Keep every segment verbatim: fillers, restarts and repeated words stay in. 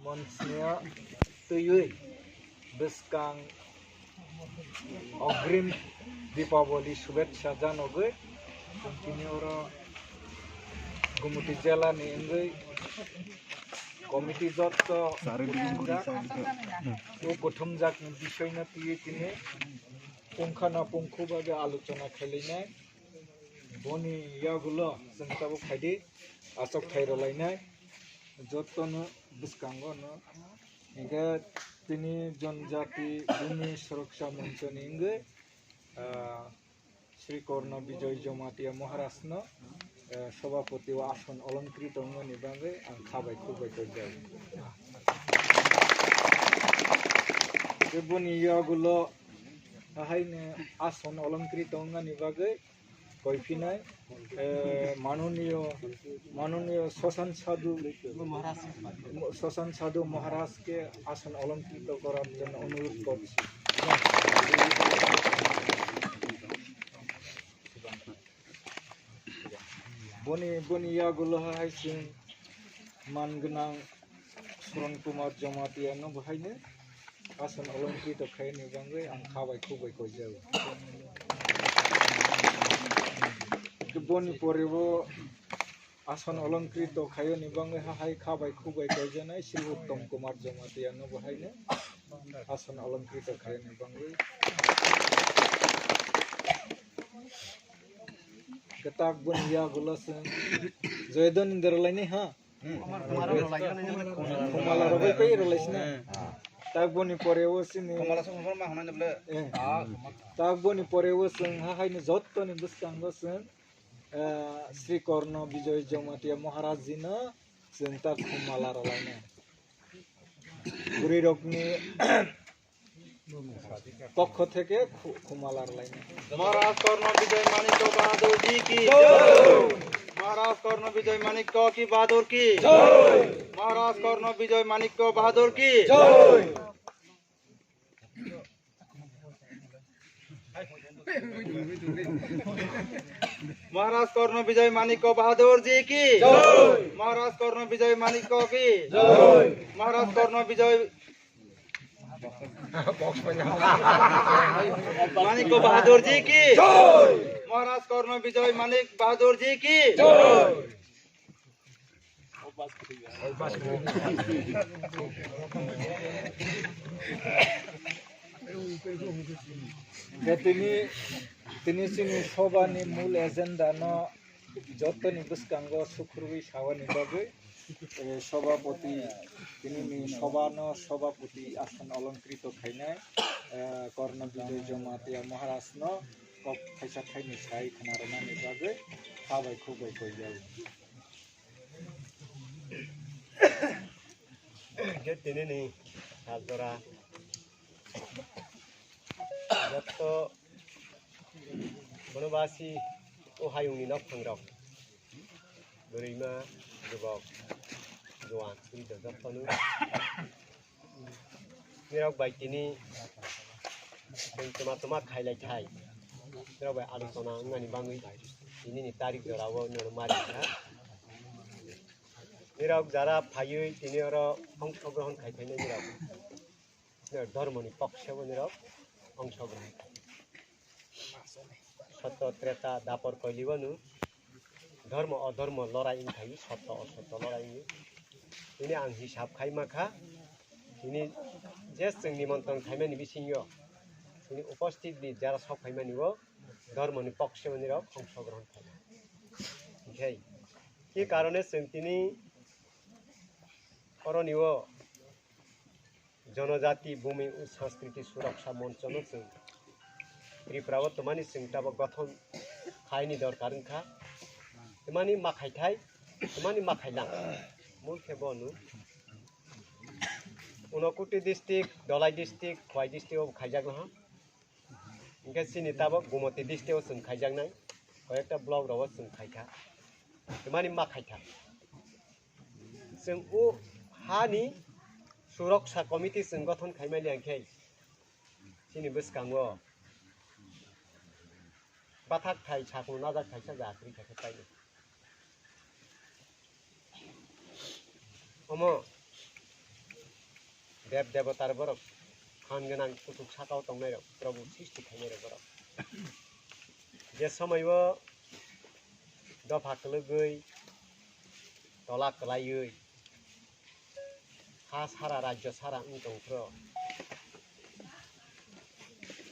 Monsniya twiwi bwskang ogrim Dipaboli shubhechha janogwi tini oro Gumuti jela ni wngwi committee jotto o kuthumjak ni bisoi no twiwi tini pungkha na pungkhu bagwi alochona khailainai. Boni yagulo chwng tabuk phaidi achok thai rwlainai jottono bwskango no. Hinkhe tini Janjati Bhumi Suraksha Manchoni wngwi, ah, Sri Korno Bijoy Jamatia Maharajno, eh, Sobhapati o ason olongkrito wngmani bagwi ang kha bai khuk bai koijak. Tei boni yagulo haino ason olongkrito wngmani bagwi koiphinai, eh, manoniyo, manoniyo Soshan Sadhu, Soshan Sadhu Maharaj ke ason olongkrito korar jonno onurodh korchi. Boni, boni yagulo hai chwng man gwnang Suran Kumar Jamatia no bo haino ason olongkrito khaini bagwi ang kha bai khuk bai koijak. Boni pore bo ason olongkrito khayoni bagwi ha hai kha bai khuk bai koijaknai Sri Uttom Kumar Jamatia no bo haino ason olongkrito khayoni bagwi. Kwtak boni yagulo chwng Joyodon ni deralainai ha. Khumala rwbai pai rwlaisina. Tak boni pore o chini. Khumala song song ma hwnani bole. Eh. Tak boni pore o chwng ha haino jottoni bwskango chwng, eh, Sri Korno Bijoy Jamatia Maharaj ji no chwng tak khumala rwlainai. Bwrwi rokni পক্ষ থেকে খু- খুমালার লাইনে। মহারাজ কর্ণ বিজয় মাণিক্য বাহাদুর জি কি জয়। মহারাজ কর্ণ বিজয় মাণিক্য কি বাহাদুর কি জয়। মহারাজ কর্ণ বিজয় মাণিক্য বাহাদুর কি জয়। মহারাজ কর্ণ বিজয় মাণিক্য বাহাদুর জি কি জয়। মহারাজ কর্ণ বিজয় মাণিক্য কি জয়। মহারাজ কর্ণ বিজয় মানিক বাহাদুর জি কি জয়। মহারাজ কর্ণ বিজয় মানিক বাহাদুর জি কি জয়। Tini, tini chini sobani mul agenda no jotoni bwskango sukhurwi sawani bagwi, eh, sobhapati, tini ni sobha no sobhapati ason olongkrito khainai, eh, Korno Bijoy Jamatia Maharaj no kok thaisa thaini sai khna rwnani bagwi kha bai khuk bai koijak. Hingke tini ni sal jora jotto Bonobasi o hayungni nokphangrok, bwrwima, jubok, juan, suri jottono nirok bai tini chwng twma twma khailai thai, nirok bai alochona wngnani bagwi tini ni tarik jorao nirok mari kha. Nirok jara phaiwi tini oro ongsogrohon khai phainai nirok. Nirok dhormoni poksebo nirok ongsogrohon khai. Sotto Treta Dapor koilibo no dhormo odhormo lorai wngkhaio, sotto osotto lorai wngwi. Tini ang hisab khai mankha, tini je chwng nimontron khaimani bisingo tini uposthit ni jara sok phaimani o dhormoni poksebo nirok ongsogrohon khai. Hinkhe, ki karone chwng tini oroni o Jonojati Bhumi Sanskriti Suraksha Moncho no chwng Tripura o twmani chwng tabok gothon khaini dorkar wngkha. Twmani ma khaithai, twmani ma khailang. Mul khe bono Unakoti district, Dholai district, Khowai district o khaijak no. Hingke chini tabok Gumoti district o chwng khaijaknai, koyekta block rogo chwng khaikha, twmani ma khaikha. Chwng o hani Suraksa Committee chwng gothon khaimani hingke chini bwskango bathak thai sakno najak thaisa jakri khaikha taino. Omo Deb debotar borok, phan gwnang kuchuk sakao tongnairok, Probhu sristi khainairok borok. Je somoio dopha kwlwgwi, tola kwlaiwi, ha sara, rajyo sara wng tong phro.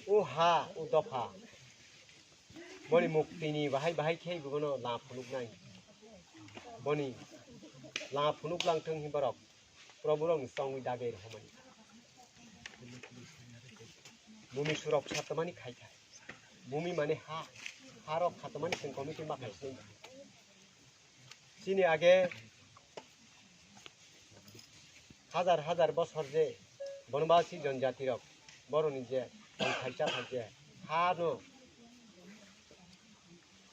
O ha, o dopha, boni muktini bahai bahai khe bono lama phunuknai. Boni lama phunuk lang thung hi borok, Probhu rokni chongwi dagwi rwmani. Bumi surok khatamani khai khai. Bumi mane ha, ha rok khatamani chwng committee ma khai sinai. Chini age hajar hajar bosor je Bonobasi jonjati rok boroni je tongthai chathai je hano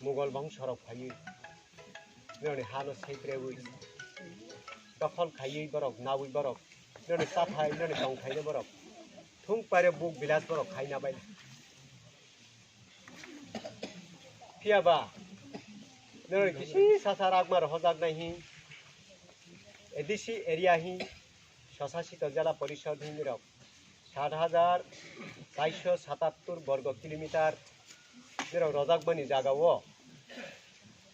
Mughal bongso rok phaiwi nirokni hano seprewi dokhol khaiwi borok nawi borok nirokni chathai nirokni tongthai no borok thung paire buk bilas borok khaina bai. Phiya ba, norok kisi sasa ragmar hojak nai hi, A D C area hi, Swsasito Jela Porishod hi nirok, sat hajar charsho satattor borgo kilometer nirok rojak mani jaga o,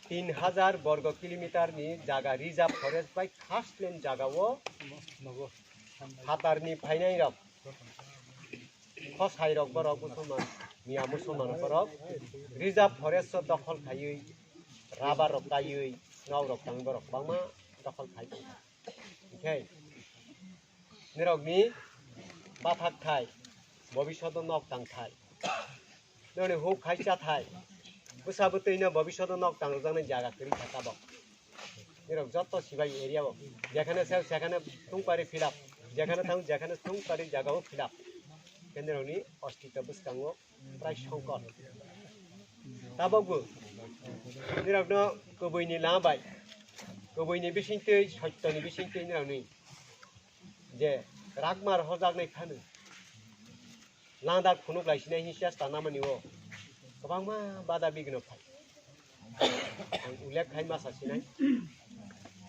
tin hajar borgo kilometer ni jaga reserve forest bai khaslen jaga o, phatar ni phainai rok. Khosai rok borok Musulman, Miya Musulman borok reserve forest o dokhol khaiwi, rubber rok kaiwi, nok rok tang borok bangma dokhol khai tong. Hinkhe nirok ni bathak thai, bobisot o nok tang thai, nirok ni huk khai cha thai, bwsa bwtwi no bobisot o nok tang rwjaknai jaga kwrwi kha tabok. Nirok joto sibai area o, jekhane sel sekhane thung pari fill up, jekhane thang jekhane thung pari jaga o fill up. Khe nirok ni ostito bwskango prai songkot. Tabok bo nirok no kubui ni lama bai, kubui ni bisingtwi, sotto ni bisingtwi nirok ni je ragmar hojak nai phano. Landak phunuk lai sinai hi chesta namani o kwbangma bada bigno phai. Ang ullekh khai masa sinai.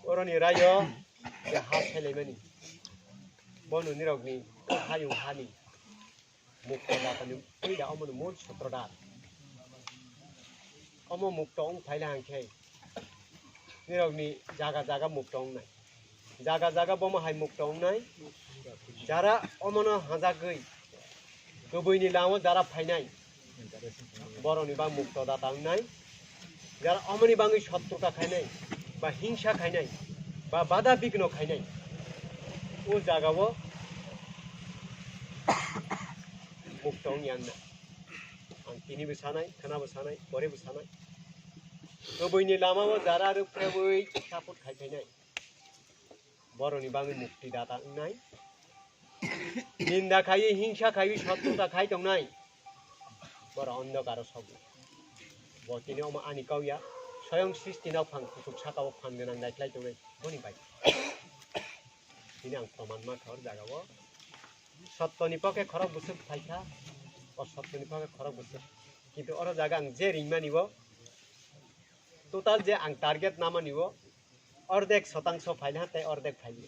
Oroni rayo je ha selaimani. Bono nirokni hayung hani mukto datani puila omono mul sutro dat. Omo mukto wng phaila hwnkhe nirokni jaga jaga mukto wngnai. Jaga jaga bomo hai mukto wngnai. Jara omono hajagwi kubui ni lama jara phainai, boroni bang mukto data wngnai. Jara omoni bangwi sotruta khainai, ba hingsa khainai, ba bada bigno khainai, o jaga o mukto wngya wngna. Ang tini bo sanai, khana bo sanai, pore bo sanai. Kubui ni lama o jara rwprebwi support khai khainai. Boroni bangwi mukti data wngnai. Ninda khaiwi, hingsa khaiwi, sotruta khai tongnai. Boro ondokaro sogo. Bo tini omo ani kau ya. Soyong sristi no phang kuchuk saka o phan gwnang naikhlai tongnai. Boni bai. Tini ang proman ma kha o jaga o. Sottoni poke khorok bwswk phaikha, o sottoni poke khorok bwswk. Kintu oro jaga ang je ringmani o, total je ang target namani o, ordek sotangso phaile ha tei ordek phaile.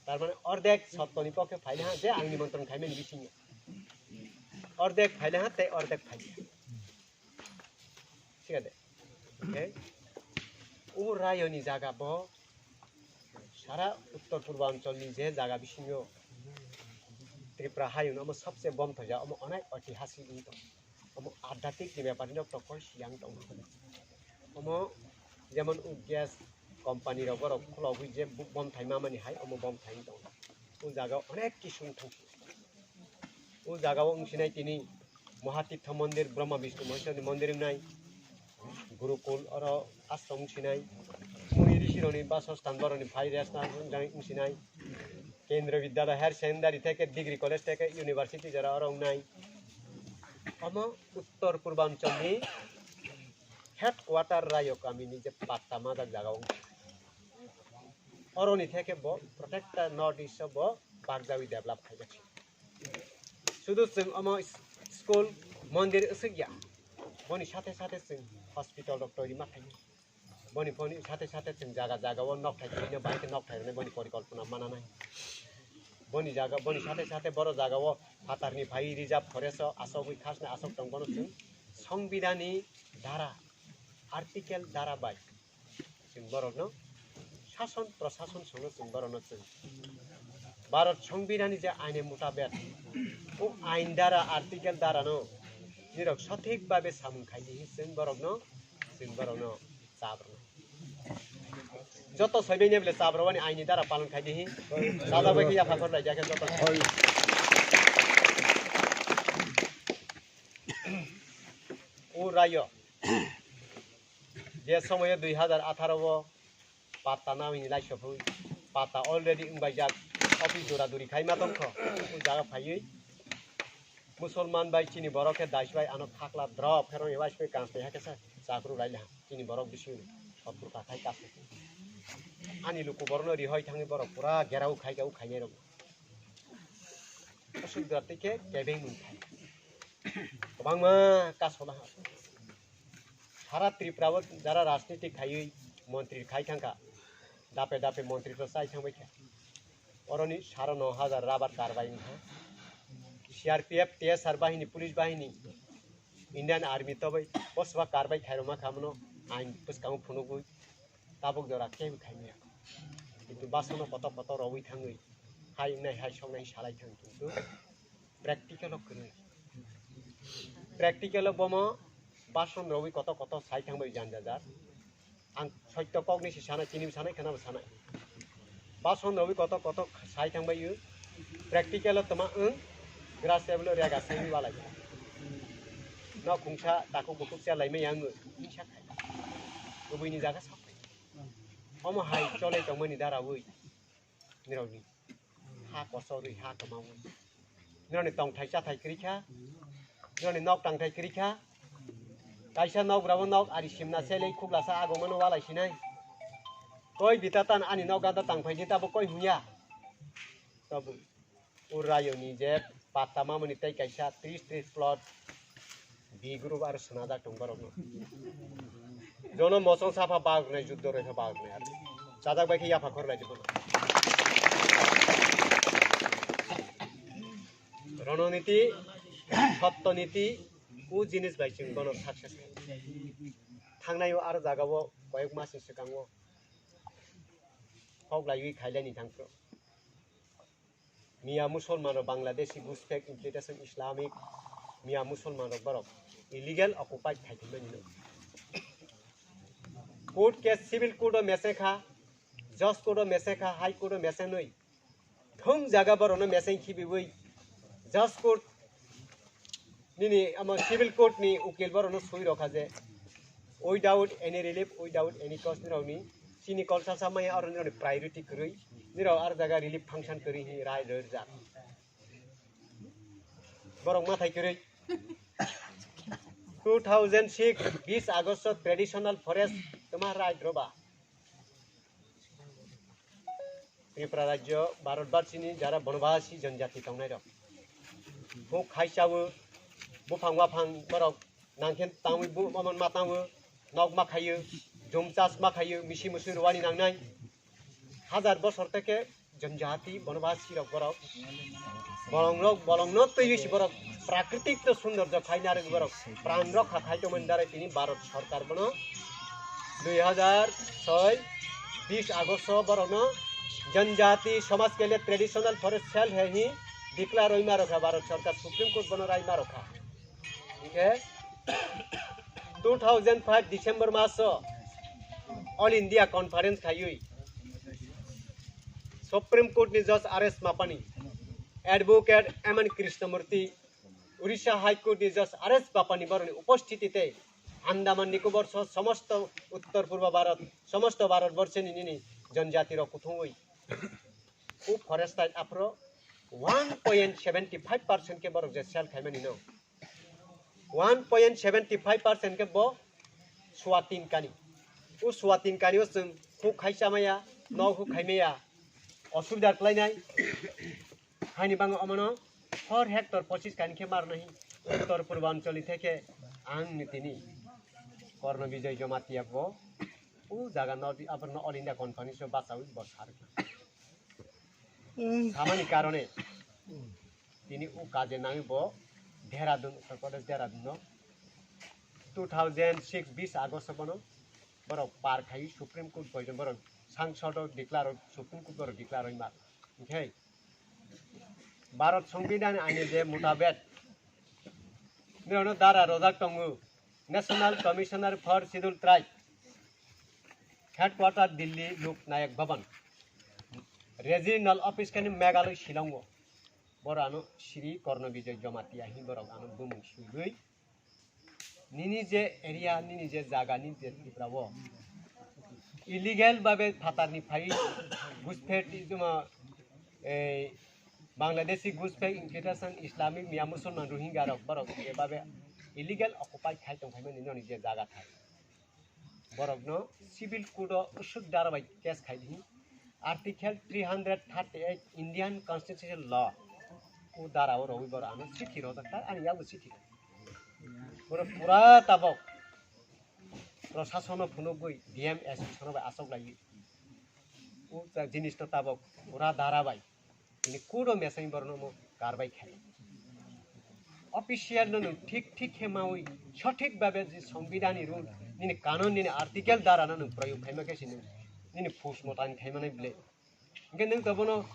Tar mane ordek sottoni poke phaile ha je ang nimontron khaimani bisingo. Ordek phaile ha tei ordek phaile. Thik ase? Okay? O rayoni jaga bo sara uttor purbanchal ni je jaga bisingo Tripura hayung omo sabse bom thoja, omo onek oitihasik wng tong. Omo adhyatmik ni bepar ni tokoi siyang tong. Omo jemon o gas company rok borok khulogwi je bom thaima mani hai omo bom thai tong. O jaga onek kisung thang. O jaga o wng sinai tini Mahatirtho mondir, Brahma Vishnu Maheshwar ni mondir wngnai, Gurukul oro ashram wng sinai, muni rishi rokni basostan borokni phai rest na wng sinai, Kendriya Vidyalaya Higher Secondary theke degree college theke university jora oro wngnai. Omo uttor purbanchal ni headquarter Rayo kami ni je patta majak jaga wng. Oroni theke bo protector North East o bo bakjawi develop khaijak. Sudu chwng omo school, mondir wswk ya. Boni sathe sathe chwng hospital rok toiri ma khainai. Boni boni sathe sathe chwng jaga jaga o nokthai twi no bahai khe nokthai rwnai boni porikolpona mana nai. Boni jaga, boni sate sate boro jaga o phatarni phai reserve forest o asogwi khasna asok tong bono chwng Songbidani dara, article dara bai chwng borokno sason prasason songno chwng borokno chwng Bharat Songbidani je aine mutabek o ain dara article dara no nirok sothik babe samung khaidi hi chwng borokno chwng borokno chabrwno. Joto soibai ne bole chabrwani aini dara palon khai dihi. Dada bai khe yapha khor lai jakhe joto. O rayo. Je somoyo dui hazar atharo o patta nami lai sopui. Patta already wngbai jak. Office dura duri khai ma tongkho. O jaga phaiwi. Musulman bai chini borok khe dais bai ano khakla drop khe rong bai soi kans tei hakhe sa chakru rai laha. Chini borok bising sottur kathai kasu. Ani luku borokno rihoi thangwi borok pura gerao khai kha o khainai rok. Asuk dor tei khe kebeng mung khai. Kwbangma kaso laha. Sara Tripura o jara rajniti khaiwi montri khai thangkha. Dape dape montri to chai thangbai kha. Oroni saro no hajar rabar karbai wngkha. C R P F, T S R bahini, police bahini, Indian Army tobai bosba karbai khairokma khamono ain bwskango phunugwi tabuk jora kebo khaimaya. Kintu basono koto koto rogwi thangwi hai wngnai hai soknai salai thang kintu practical o kwrwi. Practical o bomo bason rogwi koto koto sai thangbai janjajar. Ang soito kokni se sanai, chini sanai, khwnabo sanai. Bason rogwi koto koto sai thangbai o. Practical o toma wng, grass table o rega sai walai. No khungsa takhuk bukhuk cha laimai ang wngsa khai. Kubui ni jaga sapai. Omo hai chole tongmani dara wi. Nirokni ha kosorwi ha kwmawi. Nirokni tongthai chathai kwrwi kha. Nirokni nok tangthai kwrwi kha. Kaisa nok brabo nok ari simna selei khuklasa agomano walai sinai. Koi bita tan ani nok gada tangphai di tabo koi huya. Tabo. O rayoni je patta mamani tei kaisa tris tris plot B group aro swnajak tong borokno. Jono mosong sapha bagrwnai, juddo rwkha bagrwnai aro. Chajak bai khe yapha khor lai di bono. Rononiti, sottoniti, o jinis bai chwng bono success khai. Thangnai o aro jaga o koyek mas ni swkang o kok laiwi khailani thangphru. Miya Musulman rok Bangladeshi, Ghuspek, Implementation Islamic, Miya Musulman rok borok illegal occupied khai thangmani no. Court case civil court o mese kha, judge court o mese kha, high court o mese nui. Thung jaga borok no mese khibiwi judge court nini amo civil court ni ukil borok no sui rokha je without any relief, without any cost nirok ni chini culture sa maya aro nirok ni priority kwrwi nirok ar jaga relief function kwrwi hi rai rwjak. Borok mathai kwrwi two thousand six bis August traditional forest toma right roba. Tripura rajyo Bharat barsini jara bonobasi janjati tongnai rok. Buk khai chawo, buphang waphang borok nangkhe tangwi bu mamon ma tango, nok ma khayo, jum chas ma khayo, misi musi rwani nangnai. Hajar bosor teke janjati bonobasi rok borok. Bolong rok, bolong no twi si borok. Prakritik to sundor jok khai narwk borok. Pran rokha khai tongmani darai tini Bharat sorkar bono dui hazar soi bis August o borokno Janjati Samaj ke liye traditional forest sel hai hi declare oi ma rokha Bharat sorkar Supreme Court bono rai ma rokha. Hingke two thousand five December maso All India Conference khaiwi Supreme Court ni Judge R S Mapani, Advocate M N Krishnamurti, Odisha High Court ni Judge R S Bapani borokni upostiti tei Andaman Nicobar soh somosto Uttor Purba Bharat, somosto Bharat borse ni nini janjati rok kuthumwi o forest tai aphro one point seventy five percent ke borok je sel khaimani no. One point seventy five percent ke bo suwa tin kani. O suwa tin kani o chwng huk khai chamaya, nok huk khaimaya, osubidar klainai. Haini bangwi omono hor hectare pochis kani khe marno hi Uttor Purbanchal ni theke ang ni tini Korno Bijoy Jamatia bo o jaga no di aborno All India Conference o bachawi bo sar. samani karone tini o kaje nangwi bo Dehradun, Uttar Pradesh Dehradun no two thousand six bis August bono borok par khai Supreme Court boijon borok sangsod o declare o Supreme Court borok declare oi ma. Hinkhe Bharat Songbidan aini je mutabek nirokno dara rojak tongo National Commissioner for Scheduled Tribe, Headquarter Delhi, Lok Nayak Bhavan, Regional Office khe Meghalaya Shillong o. Borok ano Shri Karna Bijoy Jamatia hin borok ano bumung suigwi nini je area, nini je jaga, nini je Tripura o illegal babe phatarni phai gusphet juma ei Bangladeshi gusphet infiltration Islamic Mia Musulman Rohingya rok borok je babe illegal occupy khai tong phaimani noni je jaga thai. Borokno civil court o usuk dara bai case khai di. Article three hundred thirty-eight Indian Constitution law o dara o rogwi borok ano chithi rojak ta ani yago chithi. Borok pura tabok prosasono phunugwi D M S P sono bai asok laiwi o jinis no tabok pura dara bai. Ini kudo meseng borno mo karbai khai. Official no nung thik thik khe mawi sothik babe je Songbidan ni rule nini kanon nini article dara no nung proyog khaima khe sini nini post mortem khaima nai ble. Hingke nung to bono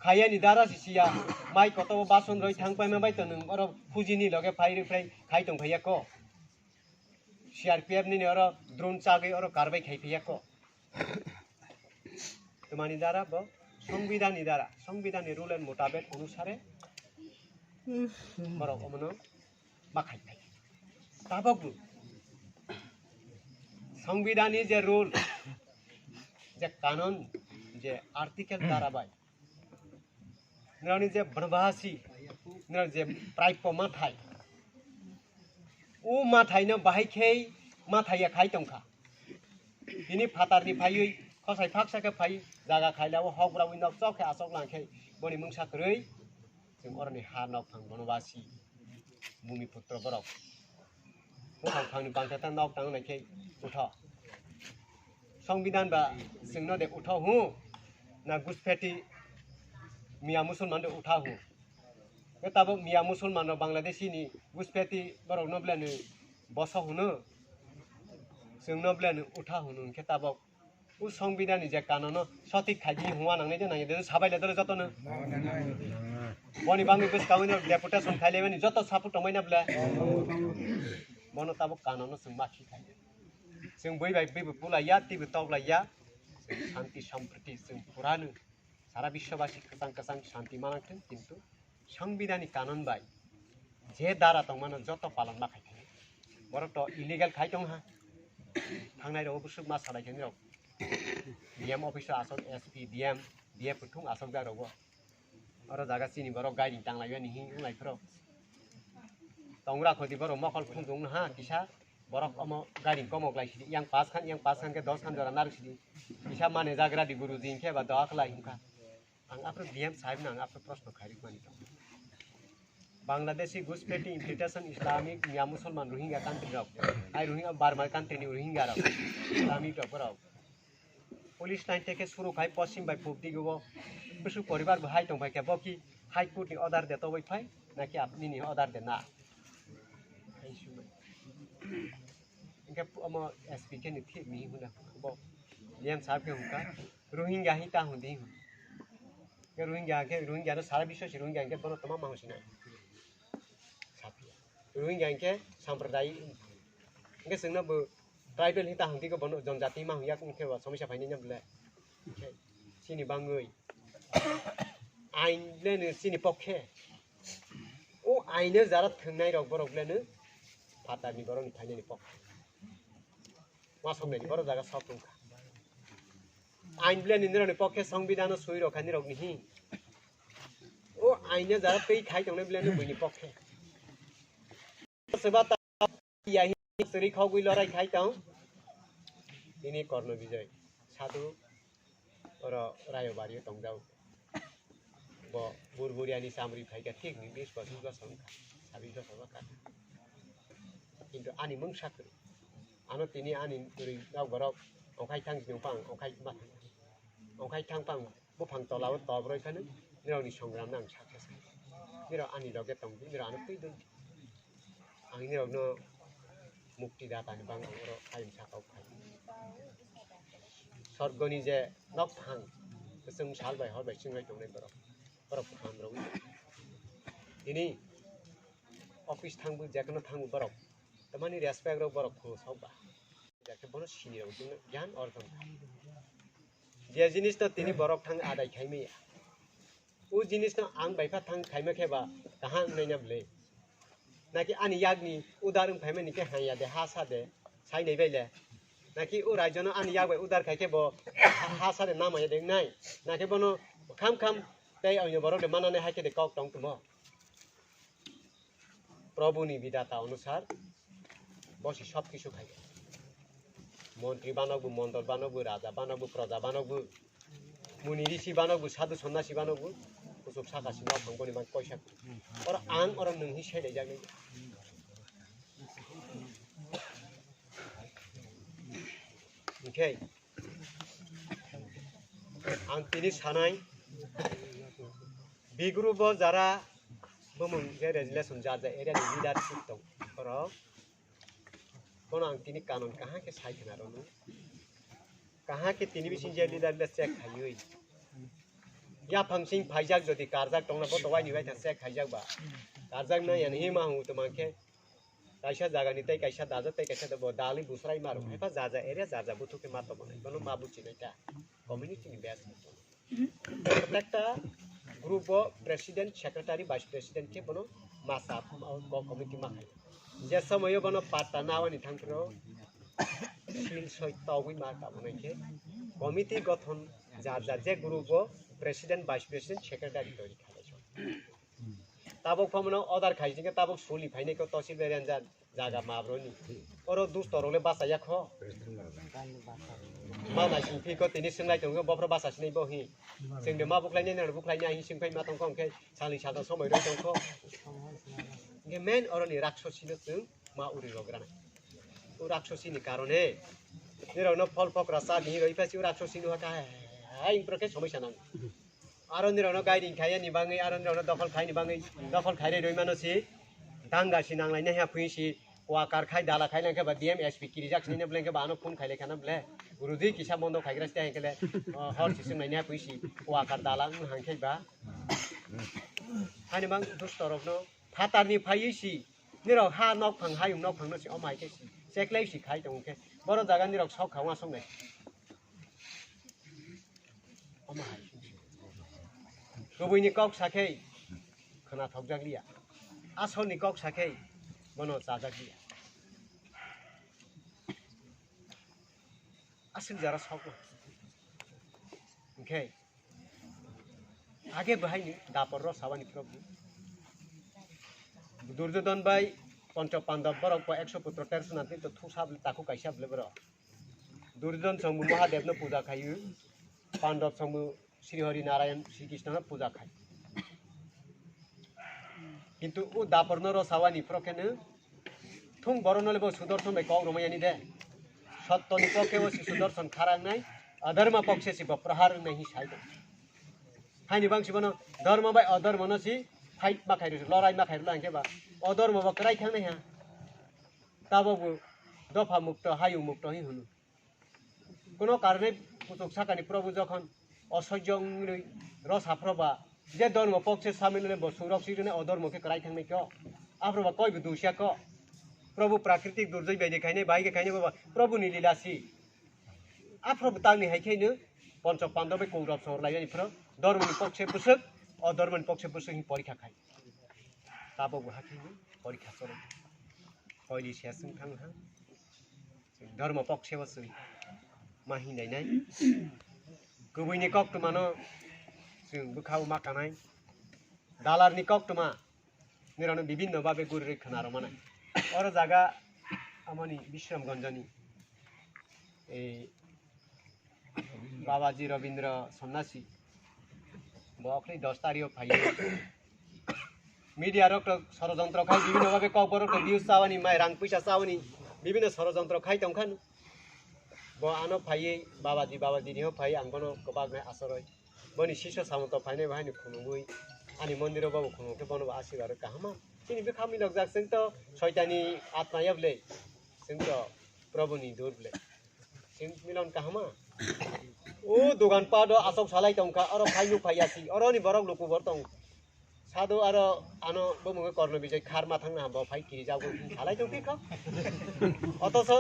khaya ni dara si siya mai koto bason roi thang paima bai to nung oro phuji ni loge phai roi phai khai tong khaya ko. C R P F nini oro drone chagwi oro karbai khai phiya ko. Twmani dara bo Songbidan ni dara, Songbidan ni rule and mutabek onusare borok omono ma khai phai. Tabok bo Songbidan ni je rule, je kanon, je article dara bai, nirani je banbasi, nirani je praipo mathai, o mathai no bahai khe mathai ya khai tongkha. Bini phatarni phaiwi khosai phaksa khe phai jaga khailao hok brawi nok chok khe asok lang khe boni mungsa kwrwi chwng oroni ha nok phang bono basi bumi putro borok. Buphang phangni bangkha ta nok tang nai khe utho. Songbidan ba chwngno de utho hu na guspeti Mia Musulman de utha hu. Ke tabok Mia Musulman rok Bangladeshi ni guspeti borok no bwlani boso hunu. Chwng no bwlani utha hunu hwnkhe tabok o Songbidan ni je kanono sotik khai di hwnwa nangnai de nangya de sabai le dole joto no. Boni bangwi bwskango no deputation khai lebani joto sapu tongmai na bwle. Bono tabok kanono chwng ma khi khai. Chwng bui bai bui bo pulaiya, twi bo toklaiya. Chwng shanti sampriti chwng puranu sara biswabasi kwchang kwchang shanti manang thung, kintu Songbidan ni kanon bai je dara tongmano joto palon ma khai thani. Borok to illegal khai tong ha. Thangnai rok bwswk ma salai thani rok. D M office o asok S P, D M, D F kuthung asok jak rogo. Oro jaga chini borok gairing tanglaiya ni hing wng lai phoro. Tongra khoti borok mokol khunjung ha kisa borok omo gairing komok lai sidi yang pass khan yang pass khan khe dos khan jora narwk sidi. Kisa mane jagra di guruji hinkhe ba doa khlai hinkha. Ang aphuru D M sahib no ang aphuru proshno khairikmani tongo. Bangladeshi Guspeti Infiltration Islamic Mia Musulman Rohingya country rok, ai Rohingya Burma country ni Rohingya rok, Islamic rok borok. Police line teke suru khai poschim bai pubdi go. Bwswk poribar bo hai tong bai khe bo ki High Court ni order de toboi phai, naki apni ni order de na. Hingke omo S P khe ni thik ni hwnna bo D M sahib khe hwnka Rohingya hin ta hwn di hwn. Ke Rohingya ke Rohingya no sara biswa si Rohingya ke bono toma ma hwn sina. Sapia. Rohingya ke sampradai. Ke sengna bo tribal hin ta hwn di ko bono jonjati ma hwn yak ke ba somisa phai ni nyam le. Ke sini bangwi. Ain le ni sini pokhe. O aino jara thwngnai rok borok le no phatar ni borok ni phainani pokhe. Ma soknai ni borok jaga sok tongkha. Ain bwle ni nirok ni pokhe songbidano sui rok kha nirok ni hi. O aino jara twi khai tongnai bwle no buini pokhe. Seba ta ya hi suri khogwi lorai khai tong. Ini Korno Bijoy. Sadhu oro Rayo Bario tongjao. Bo bur buriani chamri phaikha thik ni bis bosor bosor wngkha, sabis bosor wngkha. Kintu ani mungsa kwrwi. Ano tini ani kwrwi nok borok ongkhai thang sini wngphang, ongkhai ma thang. Ongkhai thang phang Buphang tola o tobroi phano nirokni songramno ang success khainai. Nirok ani loge tongdi, nirok ano twi dondi. Ang nirokno mukti datani bangwi oro ayung saka o phai. Sorgoni je nokphang, kwchwng sal bai hor bai chwnglai tongnai borok, borok phan rwui tini office thangbo, jekheno thangbo borok tamani respect rok borok khuluk sok ba. Jakhe bono sini rok gyan orjon khai. Je jinis no tini borok thang adai khai maya. O jinis no ang bai pha thang khai ma khe ba kaham wngnai na bwle. Naki ani yak ni udar wng phai mani khe hanya de ha sa de sai nai bai le. Naki o raijo no ani yak bai udar khai khe bo ha, ha sa de na maya de wngnai. Naki bono kham kham tei onyo borok de manani hai khe de kok tong tumo. Probhu ni bidata onusar bo si sob kisu khai. Montri banokbo, mondol banokbo, raja banokbo, proja banokbo, muni risi banokbo, sadhu sonnasi banokbo, kuchuk saka si nok thang boni bang koisa. Oro ang, oro nwng hi sai lai jak nai. Hingkhe ang tini sanai, B group o jara bumung je resolution jar ja area ni leadership tong borok, bono ang tini kanon kaham khe sai khna rwno, kaham khe tini bising je leader le check khaiwi yaphang sing phaijak, jodi karjak tongna bo to waini bai tha check khaijak ba, karjak na yan hi ma hu to mankhe. Kaisa jagani tei kaisa daja tei kaisa bo dalwi busrai maro. Haipa jaja area jaja buthuk khe ma tongmani. Bono ma buchinai ta. Community ni best. Protekta group o president, secretary, vice president khe bono ma sa, o committee ma khai. Je somoyo bono patta nawani thangphro sil soi togwi ma tamo nai khe committee gothon jaja je group o president, vice president, secretary tongwi khalai so. Tabuk phaimano order khai jingkhe tabuk suli phainai kho tosil bai ranjan jaga mabroni. Oro dusto rok le bachaya kho. Ma nai sing phi kho tini swnglai tongkhe bophro bacha sinai bo hi. Sing de ma buklai nai nang buklai nai hi sing phai ma tongkho hwnkhe sali sata somoi roi tongkho. Hwnkhe main oroni raksosi no chwng ma uri rok rana. O raksosi ni karone nirok no phol phokra cha di roi phasi o raksosi no ha ka hai hai pro khe somosya nang. Aro nirokno guiding khai ani bagwi, aro nirokno dokhol khaini bagwi, dokhol khairwi rwi mano si, danga si nanglainai ha phui si, wakar khai dala khai langkhe ba D M S P kirijak sinina bwlengkhe ba ano phone khai laikha na bwle, rudi kisa bondo khaigra site hainkhe le, o, hor si swngnaini ha phui si, wakar dala wng hangkhe ba. Hani bang dusto rokno phatarni phaiwi si, nirok ha nokphang hayung nokphangno si omo hai khe si, cheklai si khai tongkhe, boro jaga nirok sok kha uansuknai. Omo hai. Kubuini kok sakhe khwna thokjak liya. Asolni kok sakhe bono chajak liya. Aswk jora sokma. Hwnkhe age bahaini dapor rw sabani Probhu. Duryodhon bai Poncho Pandab borok bo ekso putro terso nang twi to thusa bwle takhuk kaisa bwle borok. Duryodhon songbo Mahadevno puja khaio, Pandab songbo Sri Hari Narayan Sri Krishna no puja khai. Kintu o daporno rosawani phoro kheno thung borokno le bo Sudarshan bai kok romai yani de. Sottoni pokhe o si Sudarshan kharang nai, adharma pokhe si bo prahar nai hi sai tong. Haini bang si bono dharma bai adharma no si fight ma khai rw, lorai ma khai rw hwnkhe ba adharma bo kwrai thang nai ha. Tabo bo dopha mukto, hayung mukto hi hwno. Kono karone kuchuk sakani Probhu jokhon osoijyo wngwi rw saphro ba, je dhormo pokhe samil wngwi bo surok sirine o dhormo khe kwrai thangnai kho. Aphro ba koi bo dusya kho. Probhu prakritik durjoi bai de khainai, bai khe khainai bo ba Probhu ni lila si. Aphro bo tangni hai khe no Poncho Pandab bai Kourab song laiyani phro dhormo ni pokhe bwswk, o dhormo ni pokhe bwswk hin porikha khai. Tabok bo hakhe no porikha choro. Koili se swng thang ha. Dhormo pokhe bo chwng ma hinlainai. Kubuini koktwmano chwng bwkhao ma kanai. Dalarni koktwma nirano bibinno babe guri rwi khna rw manai. Oro jaga amoni Bishramganjani, ei, Babaji Rabindra Sonnasi, bo okhli dos tarikh o phaiwi media rok to sorojontro khai, bibinno babe kokborok to views chawani, mai rang puisa chawani, bibinno sorojontro khai tongkha. Bo ano phaiwi Babaji, Babaji ni ho phai ang bono kwbak nai asaroi. Boni sisyo samanto phainai bo haino khunugwi ani mondiro bobo khunuk khe bono bo asirwad rw kahama. Chini bwkha milokjak chwng to soitani atma ya bwle. Chwng to Probuni dur bwle. Chwng milon kahama. O dogan pat o asok salai tongkha, oro phai nuk phai yasi, oro ni borok luku bor tong. Sadu aro ano bumung Korno Bijay khar ma thangna bo phai kiri jago salai tong tikha. Otoso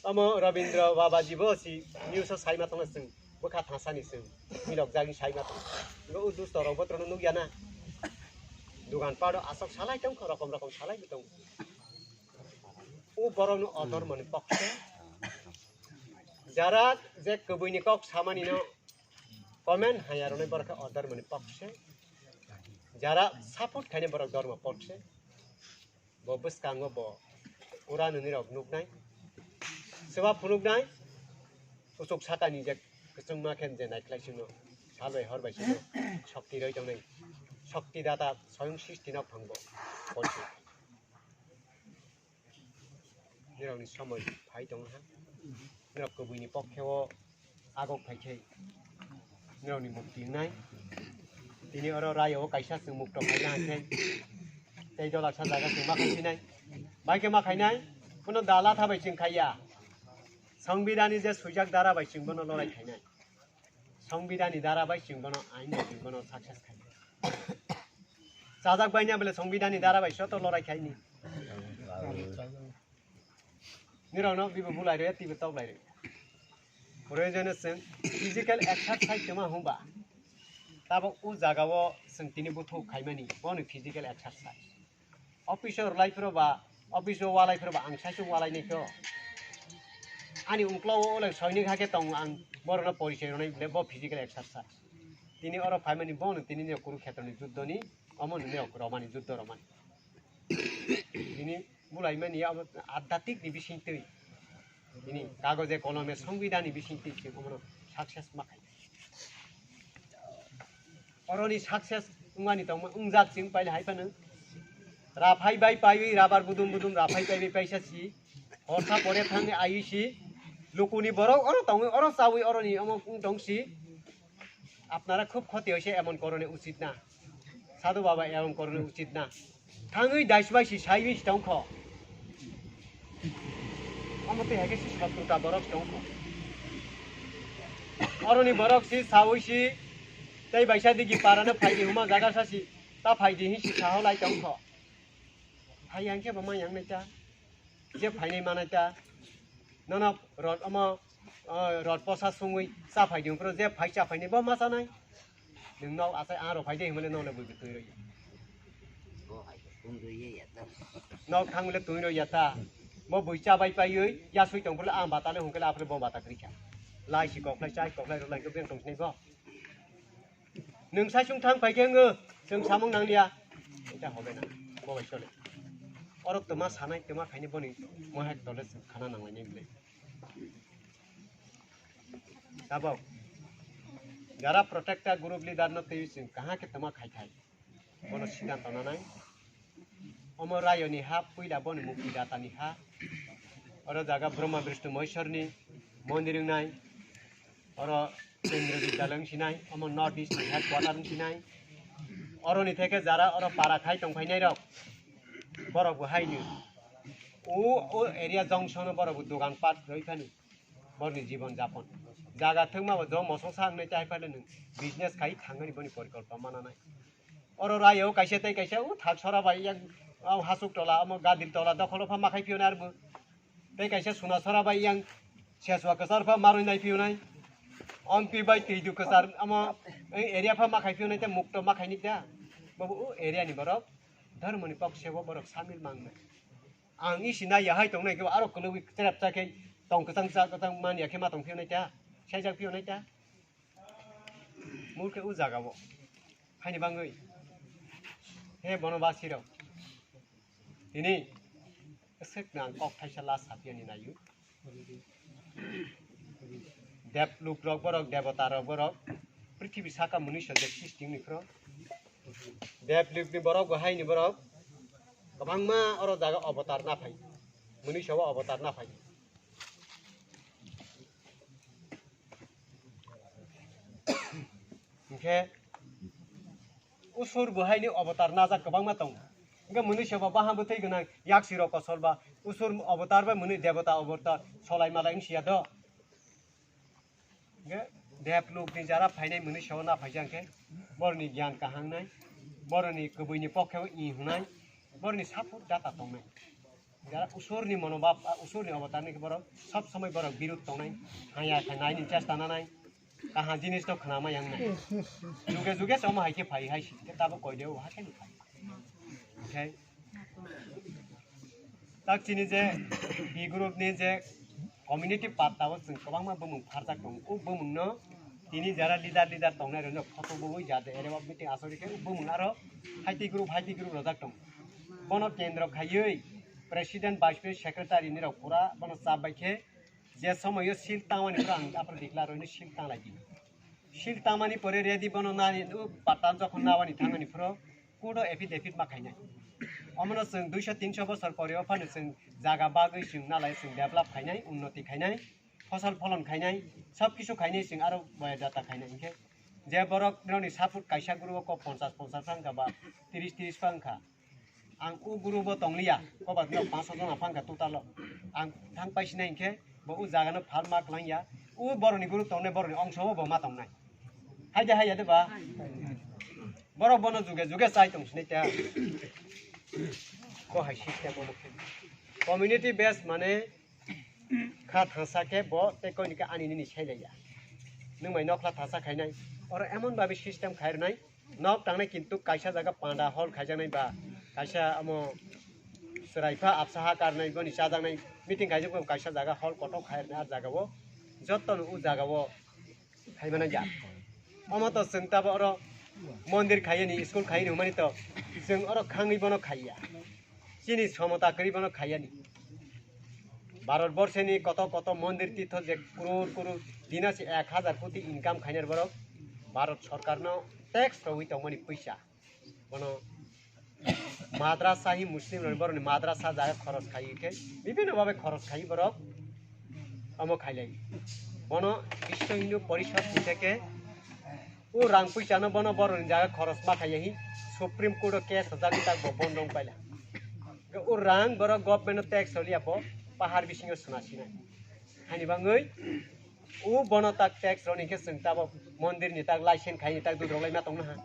omo Rabindra Babaji bo si news o sai ma thangna chwng bwkha thasani chwng milok jagni sai ma thang. Ngo u dusto rok botrono nukya na. Dogan pat o asok salai tongkha, rokom rokom salai tong. O borokno odor mani pokse. Jara je kwbwini kok samani no comment haya rwnai borok khe odor mani pokse. Jara support khainai borok dormo pokse. Bo bwskango bo ura nini rok nuknai. Swba phunuknai. Kuchuk sakani je kwchwngma khe je naikhlai sino. Sal bai hor bai sino. Shokti roi tongnai. Shokti data soyong srishti no phangbo. Nirokni somoi phai tongo ha. Nirok kwbwini pokhe o agok phai khe nirokni mukti wngnai. Tini oro rayo o kaisa chwng mukto khaina hai khe tei dola sa jaga chwng ma khai sinai. Bai khe ma khainai, kuno dala tha bai chwng khaiya. Songbidani je swijak dara bai chwng bono lorai khainai. Songbidani dara bai chwng bono ain bai chwng bono success khai. Chajak bai na bole songbidani dara bai soto lorai khai ni. Nirok no bibo bulai re, tibo tok lai re. Proyojono chwng physical exercise tongma hwnba. Tabo o jaga o chwng tini buthuk khaimani, bono physical exercise. Office o rwlai phiro ba, office o walai phiro ba, ang saichung walai nai kho. Ani ungkla o oleng soinik hakhe tongo ang borokno porichoi rwnai bole bo physical exercise. Tini oro phaimani bono tini ni Kurukhetroni juddoni, omo ni romani juddo romani. Tini bulaimani abo adhyatmik ni bisingtwi. Tini kagoje kolome songbidani bisingtwi se omono success ma khai. Oroni success wngmani tongma wngjak chwng paila hai phano. Raphai bai paiwi rabar budum budum raphai paiwi paisa si. Horsa pore thangwi aiwi si. Lukuni borok oro tongwi oro chawi oroni omo wng tong si. আপনারা খুব ক্ষতি হয়েছে, এমন করণে উচিত না। সাধু বাবা এমন করণে উচিত না। Thangwi daisbai si saiwi si tongkho. Omo twi hai khe si sotruta borok tongkho. Oroni borok si sawi si tei baisa digi parano phaidi huma jaga sa si ta phaidi hin si saho lai tongkho. Hai yang khe bo ma yang nai ta. Je phainai manai ta. Nono rot omo, o, rot posa sungwi cha phaidi hwn phro je phai cha phainai bo ma chanai. Nwng nok achai ang rok phai de hwnmale nok le bui twi rw ya. Nok thang le twi rw ya ta. Bo bui cha bai paiwi ya sui tong phro le ang bata le hwn khe le aphre bo bata kwrwi kha. Lai si kok lai chai kok lai rw lai khe beng tong sinai bo. Nwng saichung thang phai khe wngo, chwng samung nang liya. Eta hobe na, bo bai chole. Orok twma sanai, twma khainai boni mohai tole chwng khana nang lainai bwle. Tabok, jara protector group leader no twi chwng kaha khe twma khai khai. Bono siddhanto nanai. Omo Rayoni ha, puila boni mukti datani ha. Oro jaga Brahma Vishnu Maheshwarni mondir wngnai. Oro Kendriya Vidyalaya wngsinai, omo North East ni headquarter wngsinai. Oroni theke jara oro para khai tongphainai rok. Borok bo haino. O, o area junction o borok bo dogan pat roi phano. Borni jibon japon. Jaga thwngma bo jo mosong sa wngnai tei hai phano nwng business khai thangmani boni porikolpna mananai. Oro rayo kaisa tei kaisa o thak sora bai yang o hasuk tola, omo gadil tola dokholo pha makhai phiyonai arbo. Tei kaisa suna sora bai yang seswa kwchar pha marwi nai phiyonai. Ompi bai twidu kwchar omo area pha makhai phiyonai tei mukto makhai nik da. Bobo o area ni borok dharmoni pokse o borok samil mangnai. Ang isi nai ya hai tongnai khe aro kwlwi cherep cha khe tong kwchang cha kwchang man ya khe ma tong phiyonai ta. Saijak phiyonai ta. Murkhe o jaga o. Haini bangwi. He bono basirok. Tini swk nang kok thaisa last sapiyani nayu. Deb luk rok borok, debota rok borok. Prithibi saka muni sojak sisting ni phro. Deb luk ni borok, bo haini borok. Kwbangma oro jaga obotar na phai. Muni sobo obotar na phai. Khe usur bo haini avatar najak kwbangma tongo. Hwnkhe mwnwi seba bahan bwthai gwnang yaksi rok kosol ba usur avatar bai mwnwi debota avatar solai malai wngsiya do. Hwnkhe deb lukni jara phainai mwnwi seba na phaijak khe boroni giyan kaham nai, boroni kwbwini pokhe o i hwnai, boroni support data tongnai. Jara usurni monobhab, a, usurni avatarni khe borok sob somoi borok birud tongnai, haya khe naini chesta nanai, kaham jinis no khwnama yang nai. Juge juge se omo hai khe phai hai si, khe tabuk koide o ha khe phai. Oke. Tak chini je B group ni je community patta o chwng kwbangma bumung pharjak tongo. O bumung no tini jara leader leader tongnai rok no photo bui jate ere o meeting asori khe o bumung aro haiti group haiti group rojak tongo. Bono kendro khaiwi president, vice president, secretary ni rok pura bono chap bai khe je somoyo sil tangmani pura ang aphuru declare rwino sil tanglai di. Sil tangmani pore ready bono nani o patta jokhon nawani thangani phuru court o affidavit ma khainai. Omono chwng duiso tinso bosor pore o phano chwng jaga bagwi chwng nalai chwng develop khainai, unnoti khainai, phosol pholon khainai, sob kisu khainai chwng aro boya jata khainai. Hinkhe je borok rokni support kaisa group o kok ponchas ponchas wngkha ba tris tris wngkha. Ang o group o tongliya, kobat no panch sot jona phangkha total o. Ang thang paisinai hinkhe bo o jaga no phal ma klangya. O boroni group tongnai boroni ongso o bo ma tongnai. Haide haya de ba. Borok bono juge juge chai tong sinai ta. Ko hai system o community base mane kha thangsa khe bo tei koini khe ani nini sailaiya. Nwng bai nokla thangsa khainai. Oro emon babi system khairwnai. Nok tangnai kintu kaisa jaga panda hall khaijaknai ba kaisa amo chwrai pha absa ha karnai boni chajaknai meeting khaijak bo kaisa jaga hall kotor khairnai ah jaga o joto no o jaga o khaimani ja. Omo to chwng tabo oro mondir khaiyani school khaiyani hwnmani to chwng oro khangwi bono khaiya. Chini somota kwrwi bono khaiyani. Bharat borseni koto koto mondir tirtho je crore crore dina se ek hazar koti income khainai borok Bharat sorkarno tax rogwi tongmani puisa. Bono madrasa hi Muslim rok borokni madrasa jaga khoros khai khe bibhinno bhabe khoros khai borok omo khailai. Bono Biswa Hindu Porishad ni theke o rang puisa no bono borokni jaga khoros ma khaiya hi Supreme Court o case rwjagwi tak bo bondo wng paila. O rang borok government no tax soliya bo pahar bisingo swna sinai. Hani bangwi o bono tak tax roni khe chwng tabok mondir ni tak license khai ni tak dudrok lai ma tongna ha.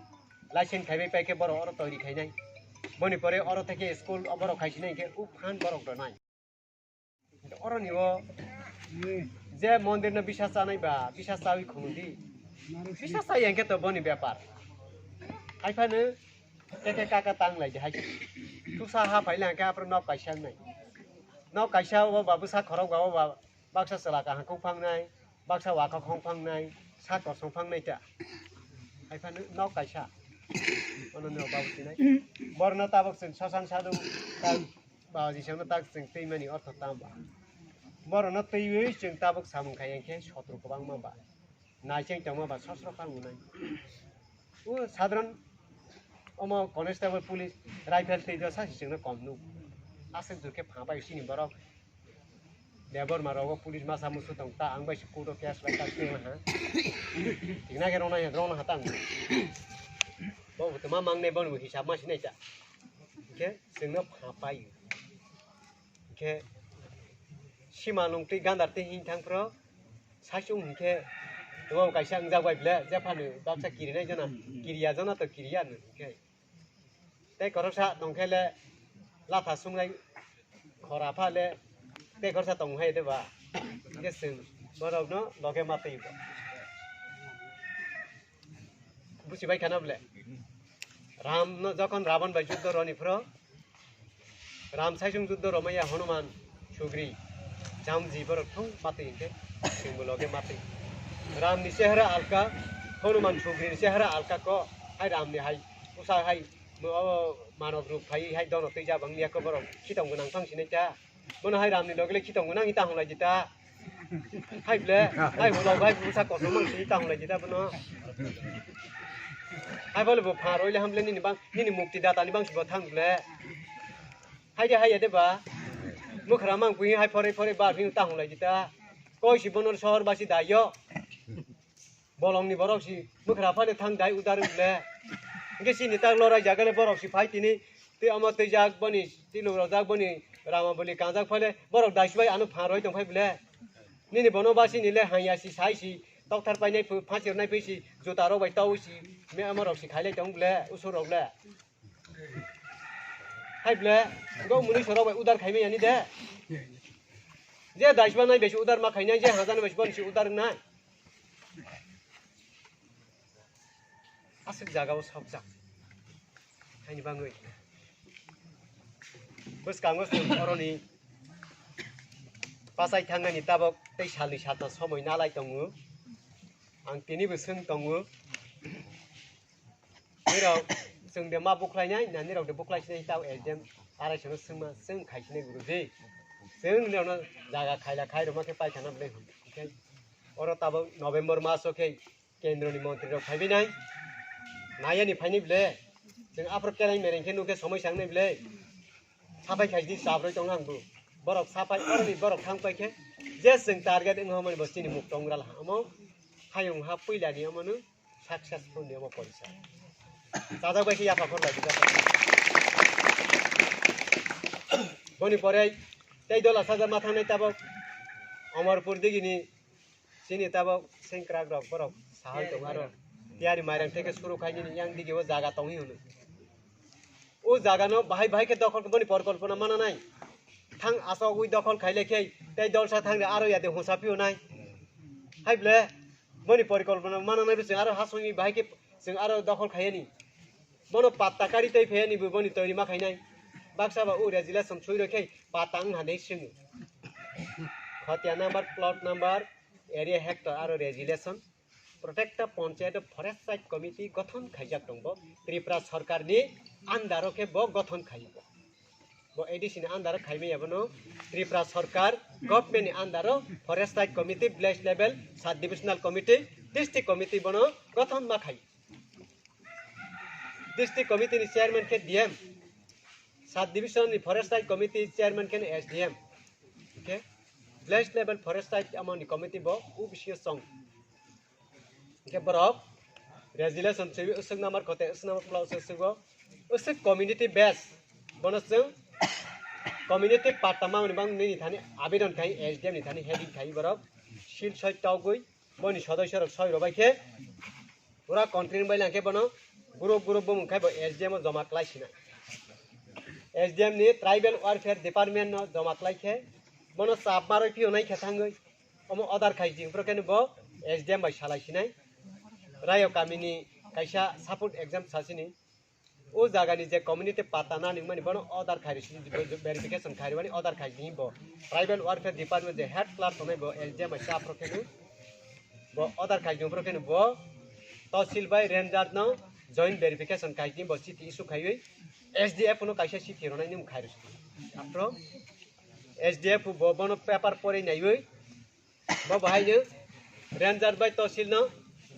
License khaibai pai khe borok oro toiri khainai. Boni pore oro theke school o borok khaisinai khe o phan borok rwnai. Oroni o je mondir no bisa chanai ba bisa chawi khumudi. Bisa chai hwnkhe to boni bepar. Haiphano teke kaka tang lai di hai. Tusa ha phaila hwnkhe aphuru nok kaisa wngnai. Nok kaisa o ba bwsa khorok ba o ba baksa chwla kaham kok phangnai, baksa wakha khong phangnai, sak kosong phangnai ta. Haiphano nok kaisa. Ono no babu sinai. Borno tabok chwng sosan sadu tak Babaji sangno tak chwng twi mani ortho tamo ba? Borokno twiwi chwng tabuk samung khai, hwnkhe sotro kwbangma ba. Naicheng tongma ba sosro kang unai. O sadharan omo constable, police, rifle twi do sasi chwngno kom nuk. Aswk jor khe pha bai sini borok. Debor ma rogo police masa musu tong ta ang bai si court o case bai ta twi ha. Tigna khe rona rona ha tang. Bo tuma mangne bon hisab ma sinai ta. Hwnkhe chwngno pha pai. Hwnkhe sima nung twi gandar twi hing thang phro, saichung hwnkhe bo kaisa wngjak bai ble, jephanu baksa kirinai jona, kiriya jona to kiriya no hwnkhe. Tei khoroksa tong khe le latha sungnai khora pha le tei khoroksa tong hai de ba. Hwnkhe chwng borokno loge ma twi bo. Buchi bai khana bole. Ram no jokhon Ravan bai juddo roni phro, Ram saichung juddo romaya Hanuman Sugri jamji borok thung matwi hwnkhe chwngbo loge matwi. Ram ni chehra alka, Hanuman Sugri ni chehra alka ko, hai Ram ni hai usa hai mo-, o manob rup phai hai dono twi jabang liya ko borok khitong gwnang thang sinai ta. Bono hai Ram ni loge le khitong gwnang ita hwnlai jita. Hai ble, hai ulo hai busa kosom mang sini tang lai jita bono. Hai bole bo pha roi le ham le nini bang, nini mukti data ni bang si bo thang ble. Hai de hai de ba. Mukhra mang bui hai phore phore ba bini tang lai jita. Koi si bono sohor basi da yo. Bolongni borok si mwkhra phale thang dai udar wng le. Hwnkhe chini tak lorai jagale borok si phai tini tei omo twijak boni twi luk rojak boni rama boli kanjak phale borok daisbai ano phan roi tong phai bole. Nini bono ba chini le hanya si sai si tokthar painai phu phansi rwnai phi si juta rok bai tau si me omo rok si khailai tong bole usur rok le. Hai ble, go muni sorok bai udar khaimai ani de. Je daisba nai besi udar ma khainai, je hazan bai boni si udar nai. Aswk jaga o sok jak. Haini bangwi. Bwskango chwng oroni pasai thangnani tabok tei salni saltang somoi nalai tongo. Ang tini bo swng tongo. Nirok chwng de ma buklainai, na nirok de buklai sinai tao S D M arai sono swngma, swng khai sinai guruji. Chwng nirokno jaga khaila khai rwma khe paithana bwlai hwn. Hwnkhe oro tabok November maso khe kendroni montri rok phaibai nai. Nayani phainai bwle. Chwng aphro kereng mereng khe nukhe somoi sangnai bwle. Saphai khai di chabroi tong ang bo. Borok saphai oroni borok thang pai khe je chwng target wng hamani bo chini muk tong ral ha. Omo hayung ha puila ni omo no successful ni omo porisa. Chajak bai khe yapha khor lai bijak. Boni pore tei dola saja ma thangnai tabok Amarpur digini chini tabok sengkrak rok borok sahai tong aro tiyari mairang theke suru khai nini yang digi o jaga tongwi hwnwi. O jaga no bahai bahai khe dokhol boni porikolpona mana nai. Thang asogwi dokhol khaile khe tei dolsa thangde aro yade hwnsa phio nai. Hai ble boni porikolpona mana nai chwng aro hasongwi bahai khe chwng aro dokhol khayani. Bono patta kari tei phayani bo boni toiri ma khainai. Baksa ba o resolution sui rokhe patta wng hanai swngo. Khotiya number, plot number, area hectare aro resolution. Protecta Panchayat Forest Site Committee gothon khaijak tongbo Tripura Sarkar ni under o khe bo gothon khai. Bo A D C ni under o khaimaya bono Tripura Sarkar government ni under o Forest Site Committee, Village Level, Sub Divisional Committee, District Committee bono gothon ma khai. District Committee ni chairman khe D M, Sub Division ni Forest Site Committee chairman khe S D M, okay? Village Level Forest Site amoni committee bo o bisingo chong. Hingke borok resolution swi usuk number kote usuk number pula usuk usuk o usuk community base bono chwng community patta mamani bang nini thani abidon khai S D M ni thani heading khai borok sil soi togwi boni sodosyo rok soi robai khe pura control bai langkhe bono group group bumung khai bo S D M o joma klai sina S D M ni tribal welfare department no joma klai khe bono chap maroi phiyonai khe thangwi. Omo order khai di, borok khe bo S D M bai salai sinai. Rayo kamini kaisa support exam sasini. O jagani je community patta nani mani bono order khai risi verification khai rwani order khai di bo. Tribal welfare department je head clerk tongnai bo S D M bai sa borok khe bo order khai di borok khe bo Tahsil bai ranger no joint verification khai di bo chiti issue khaiwi S D F no kaisa chiti rwnai ni khai risi. After S D F bo bono paper pori naiwi Bo bahai no ranger bai tahsil no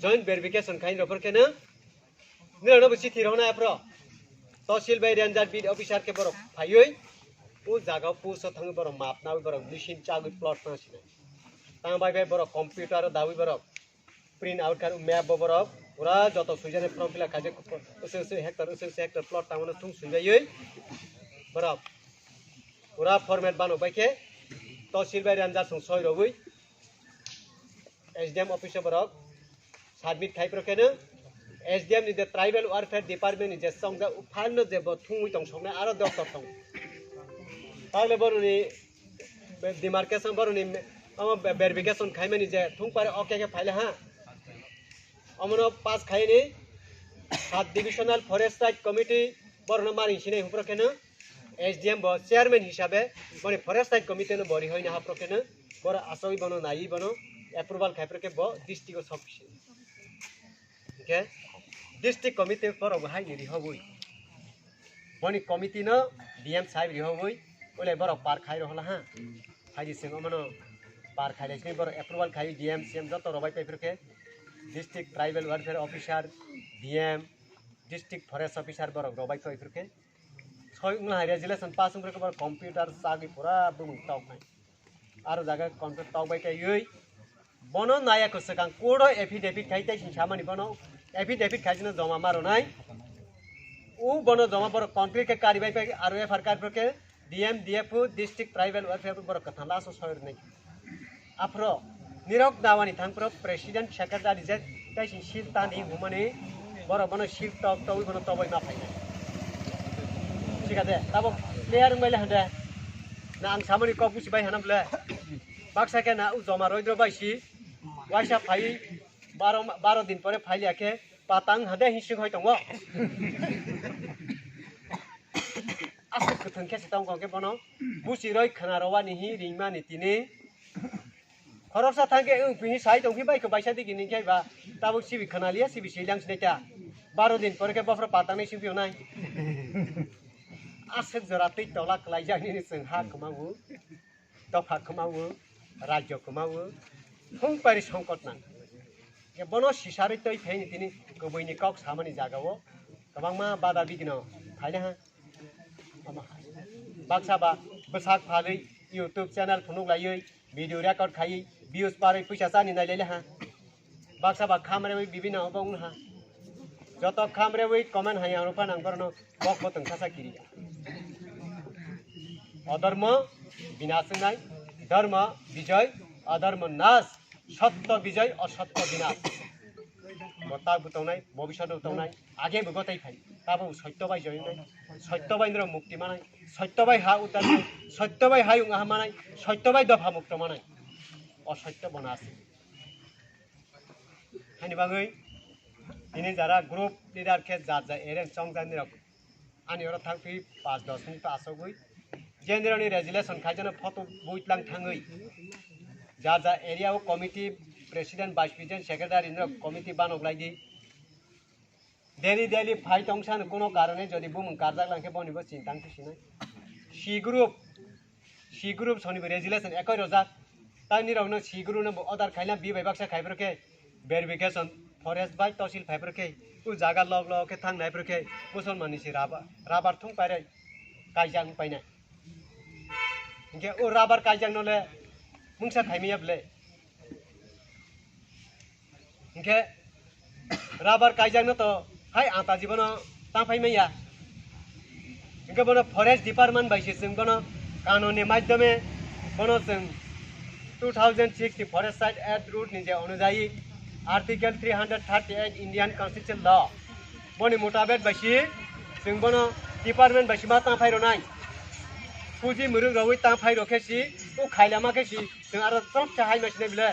joint verification khai rw phor khe no nirok no bo chithi rw na aphro tahsil bai ranger beat officer khe borok phaiwi o jaga o post o thangwi borok map nawi borok machine chagwi plot tang sinai tang bai bai borok computer o dawi borok print out khai map bo borok pura joto suijani form fill up khaijak usu usu hectare usu usu hectare plot tangmano thung suibai borok pura format bano bai khe tahsil bai ranger song soi rogwi S D M office o borok submit khai phro khe no S D M ni je tribal welfare department ni je chongjak o file no je bo thungwi tong soknai aro doctor tong. Tahle boroni demarcation boroni omo verification khaimani je thung pare okay khe phaile ha. Omono pass khaini sub divisional forest site committee borokno maring sinai hwnphro kheno S D M bo chairman hisabe boni forest site committee no bo rihoina haphro kheno boro asogwi bono naiwi bono approval khai phro khe bo district o sok phi sini. Hingkhe district committee borok bo haini rihogwi boni committee no D M sahib rihogwi ulai borok par khai rohola ha. Haidi chwng omono par khailai sini borok approval khai D M C M joto robai pai phirkhe district tribal welfare officer, D M, district forest officer borok robai pai phirkhe soi wngla hai resolution pass wngphirkhe borok computer chagwi pura bumung tok nai aro jaga computer tok bai kaiwi Bono naya kwswkang court o affidavit khai tei sing samani bono affidavit khai jeno joma ma rwnai. U bono joma borok concrete khe kari bai pai aro F I R kari phro khe D M D F district tribal welfare borok kwthang last o soi rwnai. Aphro nirok dawani thang phro president secretary je tei sing sil tani humani borok bono sil tok tok bono toboi ma phainai. Sikade tabo clear wngbai le hande na ang samani kok busi bai hanam le baksa khe na u joma roidro bai si waisa phai baro baro din pore phai liya khe patang hade hising hoi tongo. Aswk kwthwng khe se tong kong khe bono busi roi khna rowani hi ringmani tini khoroksa thang khe wng phi hi sai tong phi bai kho baisa digi ning khe ba tabuk sibi khna liya sibi swi lang sinai ta baro din pore khe bophro patang nai sing phi nai. Aswk jora twi tola kwlai jak nini chwng ha kwma o. Dopha kwmawo, rajyo kwmawo, hung pari songkot nang. Ye bono sisarwi twi phaini tini kwbwini kok samani jagao kwbangma bada bigino phaina ha. Baksa ba bwsak phalwi YouTube channel phunuk laiwi video record khaiwi views parwi puisa chani nai laila ha. Baksa ba kham rewi bibino obo wng ha. Joto kham rewi comment hai ang rwpha nang borno kok bo tong sasa kiri. Odormo binas wngnai, dharma bijoy, adharma nas, satto bijoy, asatto binas. Bo tak bo tongnai, bobisot bo tongnai, age bo gotai phai. Tabo satto bai joy wngnai, satto bai nrok mukti manai, satto bai ha uddar manai, satto bai hai wng aha manai, satto bai dopha mukto manai. Asatto bo nas. Hani bagwi tini jara group leader khe jar jar area ni chongjak nirok ani oro thang phi panch dos minute asogwi je nirokni resolution khaijano photo buitlang thangwi jar jar area o committee president, vice president, secretary nirok committee banok lai di. Daily daily phai tong sano kuno karone jodi bumung karjak lang khe boni bo chintang khe sinai. C group, C group soni bo resolution ekoi rojak. Tai nirok no C group no bo order khaina bi bai baksa khai phro khe verification forest bai tosil phai phro khe u jaga log log khe thang nai phro khe musulman ni si rubber, rubber thung pai rai kaijak wng pai nai. Hinkhe o rubber kaijak no le mungsa thaimaya bwle. Hinkhe rubber kaijakno to hai anta jibono tangphai manya. Hinkhe bono forest department bai se chwng bono kanuni maidhyome bono chwng two thousand six ni Forest Site Act route ni je onujayi article three hundred thirty eight Indian Constitution law boni mutabek bai si chwng bono department bai si ma tangphai rwnai. Puji mwrwk rogwi tangphai rokhe si o khailama khe si chwng aro chopsa hai ma sinai bile.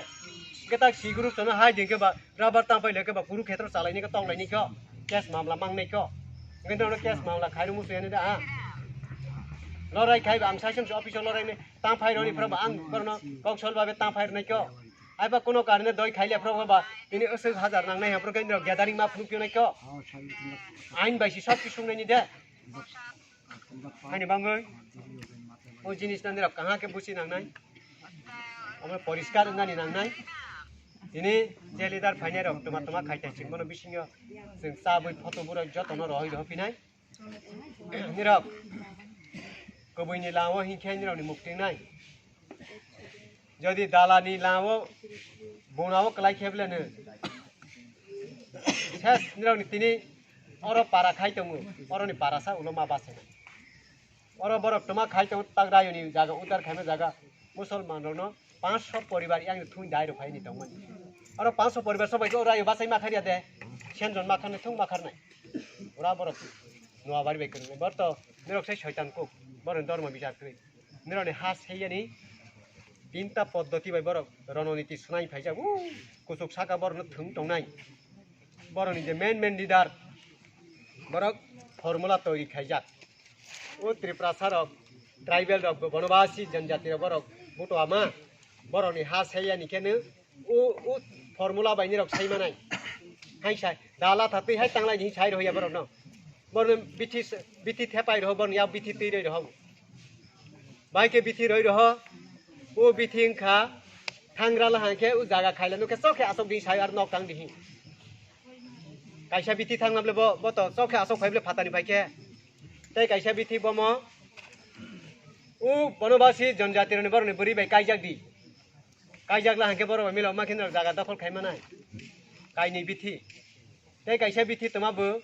Hwnkhe tak si group sono hai din khe ba rubber tangpai le khe ba Kurukhetro chalaini khe tonglaini khe case mamla mangnai khe. Hwnkhe nono case mamla khairok musu yani da ha. Lorai khai ba ang sai sem office lorai ni tangphai roni phra ba ang korno koksol babe tangphai roni khe. Ai ba kuno karne doi khaile phra ba tini aswk hajar nangnai ha phra khe gathering ma phunuk khe nai khe. Ain bai si sob kisung nai ni de. Hani bangwi o jinis nani rok kaham khe busi nangnai, omo poriskar wngnani nangnai. Tini je leader phainai rok tuma tuma khai thai chwng bono bisingo chwng chabwi photo burok jotono rohoi rohophinai. Nirok kubuni lama o hinkhe nirokni mukti wngnai. Jodi dalani lama o buna o kwlai khe bwleno ses nirokni tini oro para khai tongo, oroni para sa ulo ma bachai. Oro borok tuma khai tongo tak rayoni jaga udar khaima jaga musulman rokno panch sho poribar yang thung dai rok phaini tongmani. Oro panch sho poribar sobai khe rayo bachai ma kharya de, sen jon ma kharnai thung ma kharnai. Ora borok nuwa bari bai kwrwngwi. Bor to nirok sai soitan kuk, borok dormo bichar kwrwi. Nirokni ha seiyani tinta poddoti bai borok rononiti swnai phaijak. Uu, kuchuk saka borokno thwng tongnai. Borokni je main main leader, borok formula toiri khaijak. O Tiprasa rok, tribal rok, Bonobasi janjati rok borok buto ama, borokni ha seiyani kheno o, o formula bai nirok sai manai. Hai sai, dala thatwi hai tanglai ni sai rohya borok no. Borno bithi, bithi thepai roho, borno ya bithi twi roi roho. Bai khe bithi roi roho, o bithi wngkha thangra la hangkhe o jaga khaila nukhe chokhe asok di sai ar nok tang di hi. Kaisa bithi thang nable bo, bo to chokhe asok phai ble phatani pai khe. Tei kaisa bithi bomo o Bonobasi janjati roni borokni bwrwi bai kaijak di. Kaijak la hwnkhe borok bai mila ma khe norok jaga dokhol khai manai. Kainwi bithi. Tei kaisa bithi tongma bo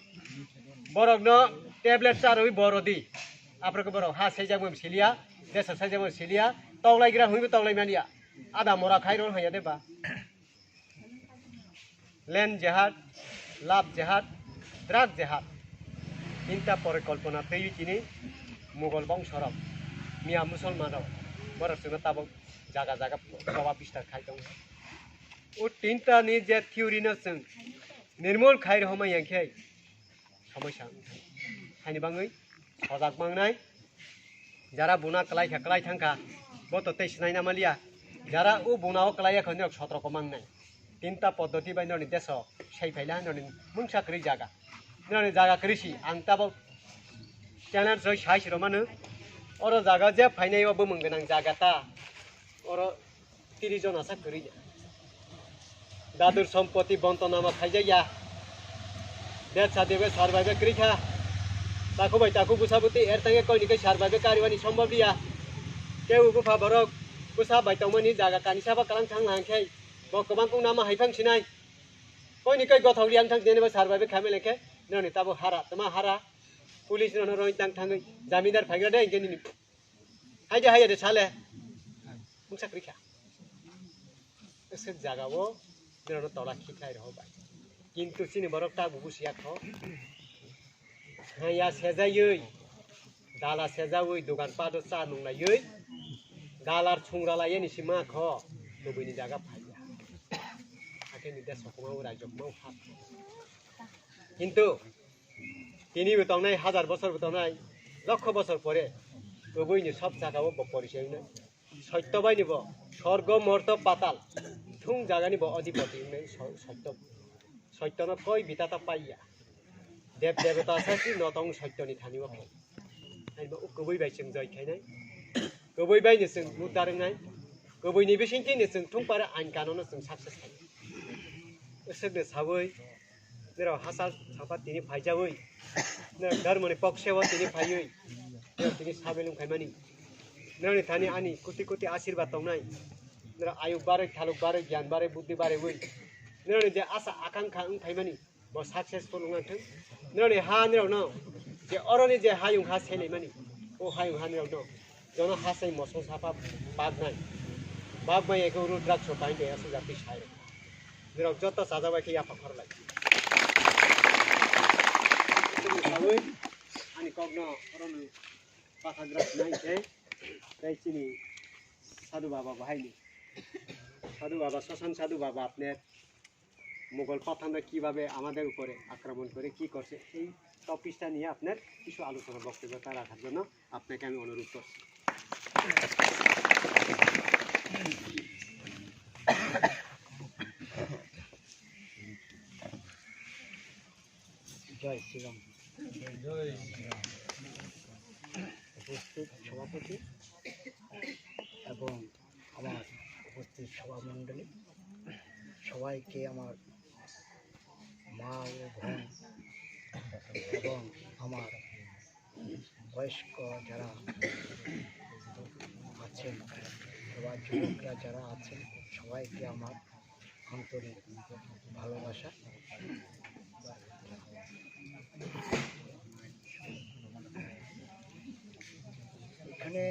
borokno tablet charwi bo rwdi. Aphuru khe borok ha saijakma siliya, desa saijakma siliya, toklaigra hwnwi bo toklai manya. Ada mora khai rw hanya de ba. Land jihad, love jihad, drug jihad. Tinta porikolpona twiwi tini Mughal bongsorok, Miya Musolmanrok, borok chwngno tabuk jaga jaga choba bistar khai tongo. O tinta ni je theory no chwng nirmol khai rohorma yang khe, somosya wngkha. Haini bagwi sojak mangnai, jara buna kwlai kha, kwlai thang kha, bo to tei sinai na maliya. Jara o buna o kwlai ya kha, norok sotroko mangnai. Tinta poddoti bai norni deso sai phaila norni mungsa kwrwi jaga. Norni jaga kwrwi si, ang tabuk channel soi sai si romano. Oro jaga je phainai o bumung gwnang jaga ta. Oro tiri jon asa kwrwi ya. Dadur sompoti bonto nama khaijak ya. Desa debe sar bai be kwrwi kha. Takhuk bai takhuk bwsa bwtwi er tangwi koini khe sar bai be kariwani sombab liya. Kebo bupha borok bwsa bai tongmani jaga kanisa ba kwlang thang lang khe bo kwbang kung nama hai phang sinai. Koini khe gothok liya wng thang sinai ba sar bai be khamai lang khe noni tabo hara tama hara. Police nono roi tang thangwi jamindar phaigra de hwnkhe nini. Haide haide sale. Mungsa kwrwi kha. Aswk jaga o norokno tola khiklai rw bai. Kintu chini borok ta bubu siya kho. Haya sejaywi, dala sejawi, dogan pado cha nunglaiwi, galar chungra laiyani si ma kho, kubui ni jaga phaiya. Hakhe ni de sokma o raijok ma o hap. Kintu tini bo tongnai, hajar bosor bo tongnai, lokho bosor pore, kubui ni sob jaga o bo porichai wngnai. Soitto bai ni bo, sorgo, morto, patal, thung jaga ni bo odhipoti wngnai so-, soitto. Soitto no koi bita ta paiya. Dev devata sa si no tong soitto ni thani o khe. Ai bo kubui bai chwng joi khainai. Kubui bai ni chwng mudar wngnai. Kubui ni bising ni chwng thung para ain kanon no chwng success khainai. Aswk de sawi. Nirok hasa sapa tini phaijawi. Nirok dharmoni pokseo tini phaiwi. Nirok tini sabilung khaimani. Nirokni thani ani kuti kuti asirba tongnai. Nirok ayuk barwi, thaluk barwi, gyan barwi, buddhi barwi wi. Nirokni je asa akankha wng phaimani, bo successful wng thung. Nirokni ha nirokno je oroni je hayung ha selaimani, o hayung ha nirokno jono hasai mosong sapa baknai. Bakmai eke uru drugs o painto asa jati sai. Nirok joto chajabai khe yapha khorlai. Ani kokno orono pathagra sinai khe tei chini sadhu baba bahaini. Sadhu baba, শ্মশান sadhu baba apne Mughal pathan da kibabe amader upore akromon kore ki korse, ei topic ta niye apnar kichu alochona boktobyo ta rakhaর জন্য আপনাকে আমি অনুরোধ করছি। জয় শ্রীরাম। উপস্থিত সভাপতি এবং আমার উপস্থিত সভামণ্ডলী, সবাইকে আমার মা ও বোন এবং আমার বয়স্ক যারা আছেন, বা যুবকরা যারা আছেন, সবাইকে আমার আন্তরিক ভালোবাসা। এখানে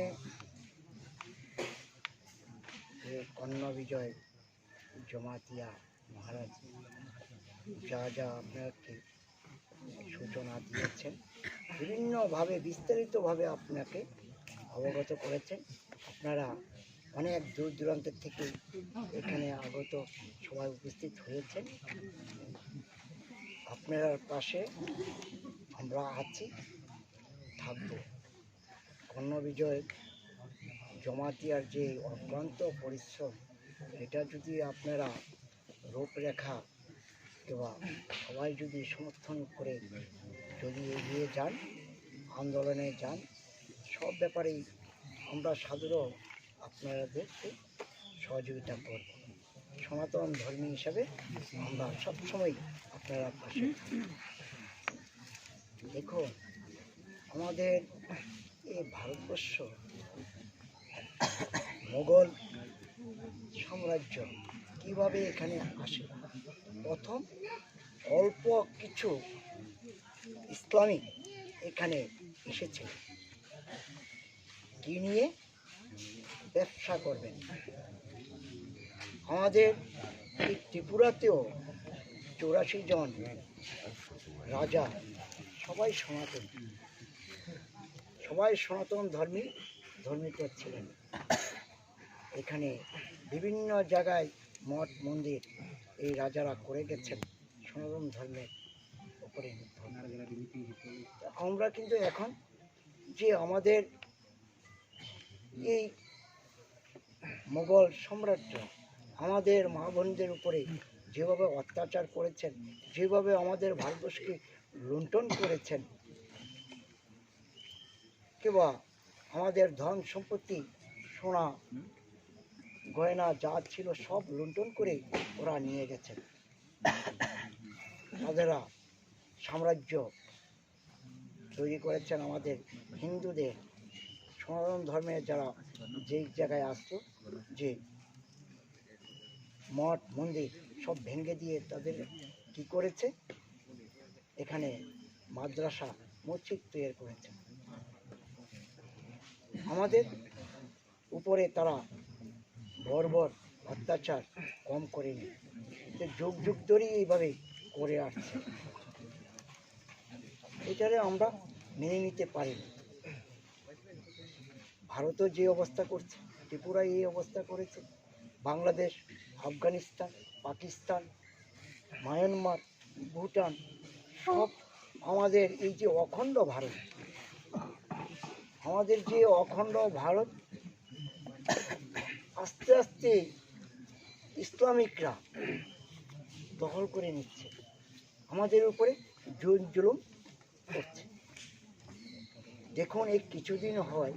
যে কর্ণ বিজয় জমাতিয়া মহারাজ যা যা আপনাকে সূচনা দিয়েছেন, বিভিন্নভাবে বিস্তারিতভাবে আপনাকে অবগত করেছেন। আপনারা অনেক দূর দূরান্ত থেকে এখানে আগত সবাই উপস্থিত হয়েছেন। আপনার পাশে আমরা আছি, থাকব। কর্ণ বিজয় জমাতিয়ার যে অক্লান্ত পরিশ্রম, এটা যদি আপনারা রূপরেখা কিংবা সবাই যদি সমর্থন করে যদি এগিয়ে যান, আন্দোলনে যান, সব ব্যাপারেই আমরা সাদরে আপনাদেরকে সহযোগিতা করব। সনাতন ধর্মী হিসাবে আমরা সবসময় আপনারা পাশে থাকব। দেখুন, আমাদের এই ভারতবর্ষ মোগল সাম্রাজ্য কিভাবে এখানে আসে? প্রথম অল্প কিছু ইসলামিক এখানে এসেছে, কি নিয়ে ব্যবসা করবেন। আমাদের এই ত্রিপুরাতেও চৌরাশি জন রাজা, সবাই সনাতন, সবাই সনাতন ধর্মী, ধর্মীয় ছিলেন। এখানে বিভিন্ন জায়গায় মঠ মন্দির এই রাজারা করে গেছেন সনাতন ধর্মের উপরে। আমরা কিন্তু এখন যে আমাদের এই মোগল সম্রাটরা আমাদের মা বোনদের উপরে যেভাবে অত্যাচার করেছেন, যেভাবে আমাদের ভারতবর্ষকে লুণ্ঠন করেছেন, কিংবা আমাদের ধন সম্পত্তি, সোনা, গয়না যা ছিল সব লুণ্ঠন করে ওরা নিয়ে গেছেন। তাদেরা সাম্রাজ্য তৈরি করেছেন আমাদের হিন্দুদের, সনাতন ধর্মের যারা যেই জায়গায় আসতো, যে মঠ মন্দির সব ভেঙে দিয়ে তাদের কি করেছে, এখানে মাদ্রাসা মসজিদ তৈরি করেছে। আমাদের উপরে তারা বর্বর অত্যাচার কম করেনি, তো যুগ যুগ ধরেই এইভাবে করে আসছে। এটারে আমরা মেনে নিতে পারি না। ভারতও যে অবস্থা করছে, ত্রিপুরা এই অবস্থা করেছে, বাংলাদেশ, আফগানিস্তান, পাকিস্তান, মায়ানমার, ভুটান, সব আমাদের এই যে অখণ্ড ভারত, আমাদের যে অখণ্ড ভারত আস্তে আস্তে ইসলামিকরা দখল করে নিচ্ছে, আমাদের উপরে জুলুম জুলুম করছে। দেখুন, এই কিছুদিন হয়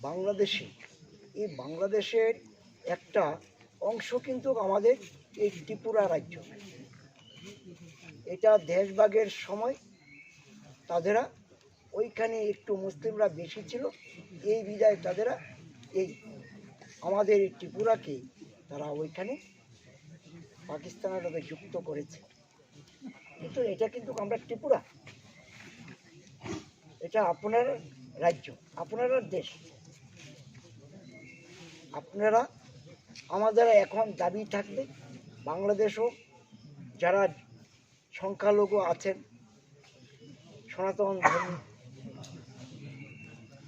বাংলাদেশে, এই বাংলাদেশের একটা অংশ কিন্তু আমাদের এই ত্রিপুরা রাজ্য, এটা দেশভাগের সময় তাদেরা ওইখানে একটু মুসলিমরা বেশি ছিল, এই বিধায় তাদেরা এই আমাদের এই ত্রিপুরাকে তারা ওইখানে পাকিস্তানের লগে যুক্ত করেছে। কিন্তু এটা কিন্তু আমরা ত্রিপুরা, এটা আপনার রাজ্য, আপনার দেশ। আপনারা আমাদের এখন দাবি থাকবে, বাংলাদেশও যারা সংখ্যালঘু আছেন, সনাতন ধর্মী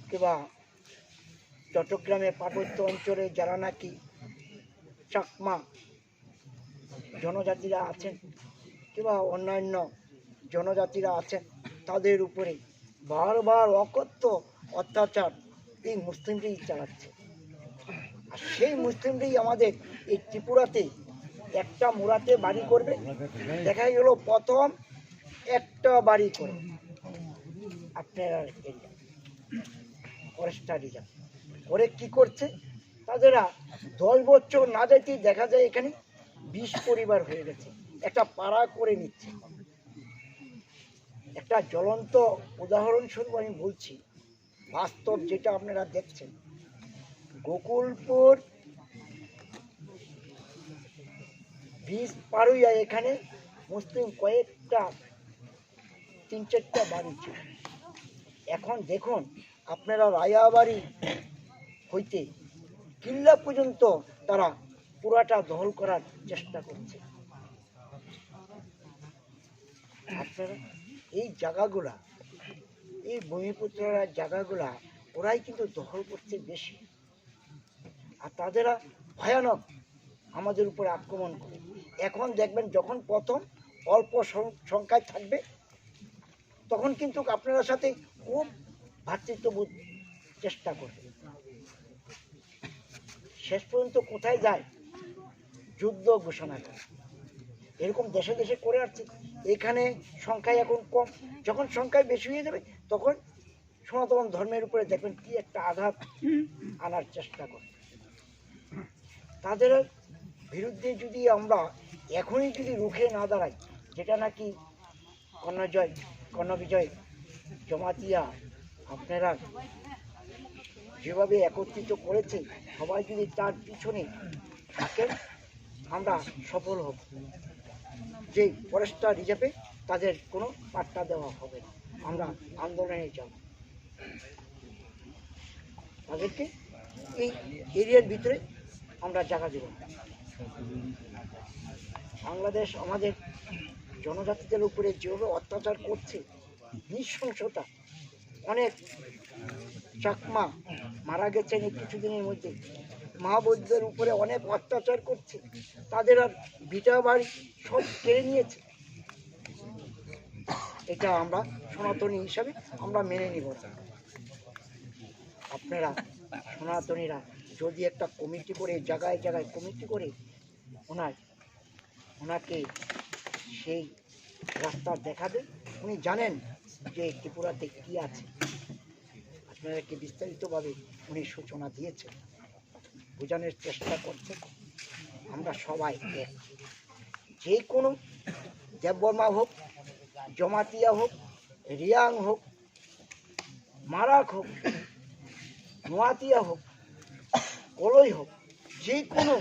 কিংবা চট্টগ্রামে পার্বত্য অঞ্চলে যারা নাকি চাকমা জনজাতিরা আছেন কিংবা অন্যান্য জনজাতিরা আছেন, তাদের উপরে বারবার অকথ্য অত্যাচার এই মুসলিমরাই চালাচ্ছে। আর সেই মুসলিমরাই আমাদের এই ত্রিপুরাতে একটা মুরাতে বাড়ি করবে। দেখা গেল প্রথম একটা বাড়ি করে আপনার এরিয়া ফরেস্টার রিজার্ভ করে কি করছে, তাদেরা দশ বছর না যাইতেই দেখা যায় এখানে বিশ পরিবার হয়ে গেছে, একটা পাড়া করে নিচ্ছে। একটা জ্বলন্ত উদাহরণস্বরূপ আমি বলছি, বাস্তব যেটা আপনারা দেখছেন, গোকুলপুর ব্রিজ পার হইয়া এখানে মুসলিম কয়েকটা, তিন চারটা বাড়ি ছিল। এখন দেখুন, আপনারা রায়াবাড়ি হইতে কিল্লা পর্যন্ত তারা পুরাটা দখল করার চেষ্টা করছে। আপনারা এই জায়গাগুলা, এই ভূমিপুত্ররা জায়গাগুলা ওরাই কিন্তু দখল করছে বেশি। আর তাদেরা ভয়ানক আমাদের উপরে আক্রমণ করে। এখন দেখবেন, যখন প্রথম অল্প সং-, সংখ্যায় থাকবে, তখন কিন্তু আপনার সাথে খুব ভ্রাতৃত্ববোধ চেষ্টা করবে। শেষ পর্যন্ত কোথায় যায়? যুদ্ধ ঘোষণা করে। এরকম দেশে দেশে করে আসছে। এখানে সংখ্যায় এখন কম, যখন সংখ্যায় বেশি হয়ে যাবে, তখন সনাতন ধর্মের উপরে দেখবেন কি একটা আঘাত আনার চেষ্টা করে। তাদের বিরুদ্ধে যদি আমরা এখনই যদি রুখে না দাঁড়াই, যেটা নাকি কর্ণজয়, কর্ণবিজয় জমাতিয়া আপনারা যেভাবে একত্রিত করেছে, সবাই যদি তার পিছনে থাকেন, আমরা সফল হব। যে ফরেস্টার হিসেবে তাদের কোনো পাত্তা দেওয়া হবে না। আমরা আন্দোলনে যাব, তাদেরকে এই এরিয়ার ভিতরে আমরা জায়গা দেব। বাংলাদেশ আমাদের জনজাতিদের উপরে যেভাবে অত্যাচার করছে, নৃশংসতা, অনেক চাকমা মারা গেছেন এই কিছুদিনের মধ্যে। মা বোনদের উপরে অনেক অত্যাচার করছে, তাদের আর ভিটা বাড়ি সব কেড়ে নিয়েছে। এটা আমরা সনাতনী হিসাবে আমরা মেনে নিব না। আপনারা সনাতনীরা যদি একটা কমিটি করে, জায়গায় জায়গায় কমিটি করে ওনার ওনাকে সেই রাস্তা দেখাবে। উনি জানেন যে ত্রিপুরাতে কি আছে, আপনাদেরকে বিস্তারিতভাবে উনি সূচনা দিয়েছেন, বোঝানোর চেষ্টা করছেন। আমরা সবাই এক, যে কোনো দেববর্মা হোক, জমাতিয়া হোক, রিয়াং হোক, মারাক হোক, নোয়াতিয়া হোক, কলই হোক, যে কোনো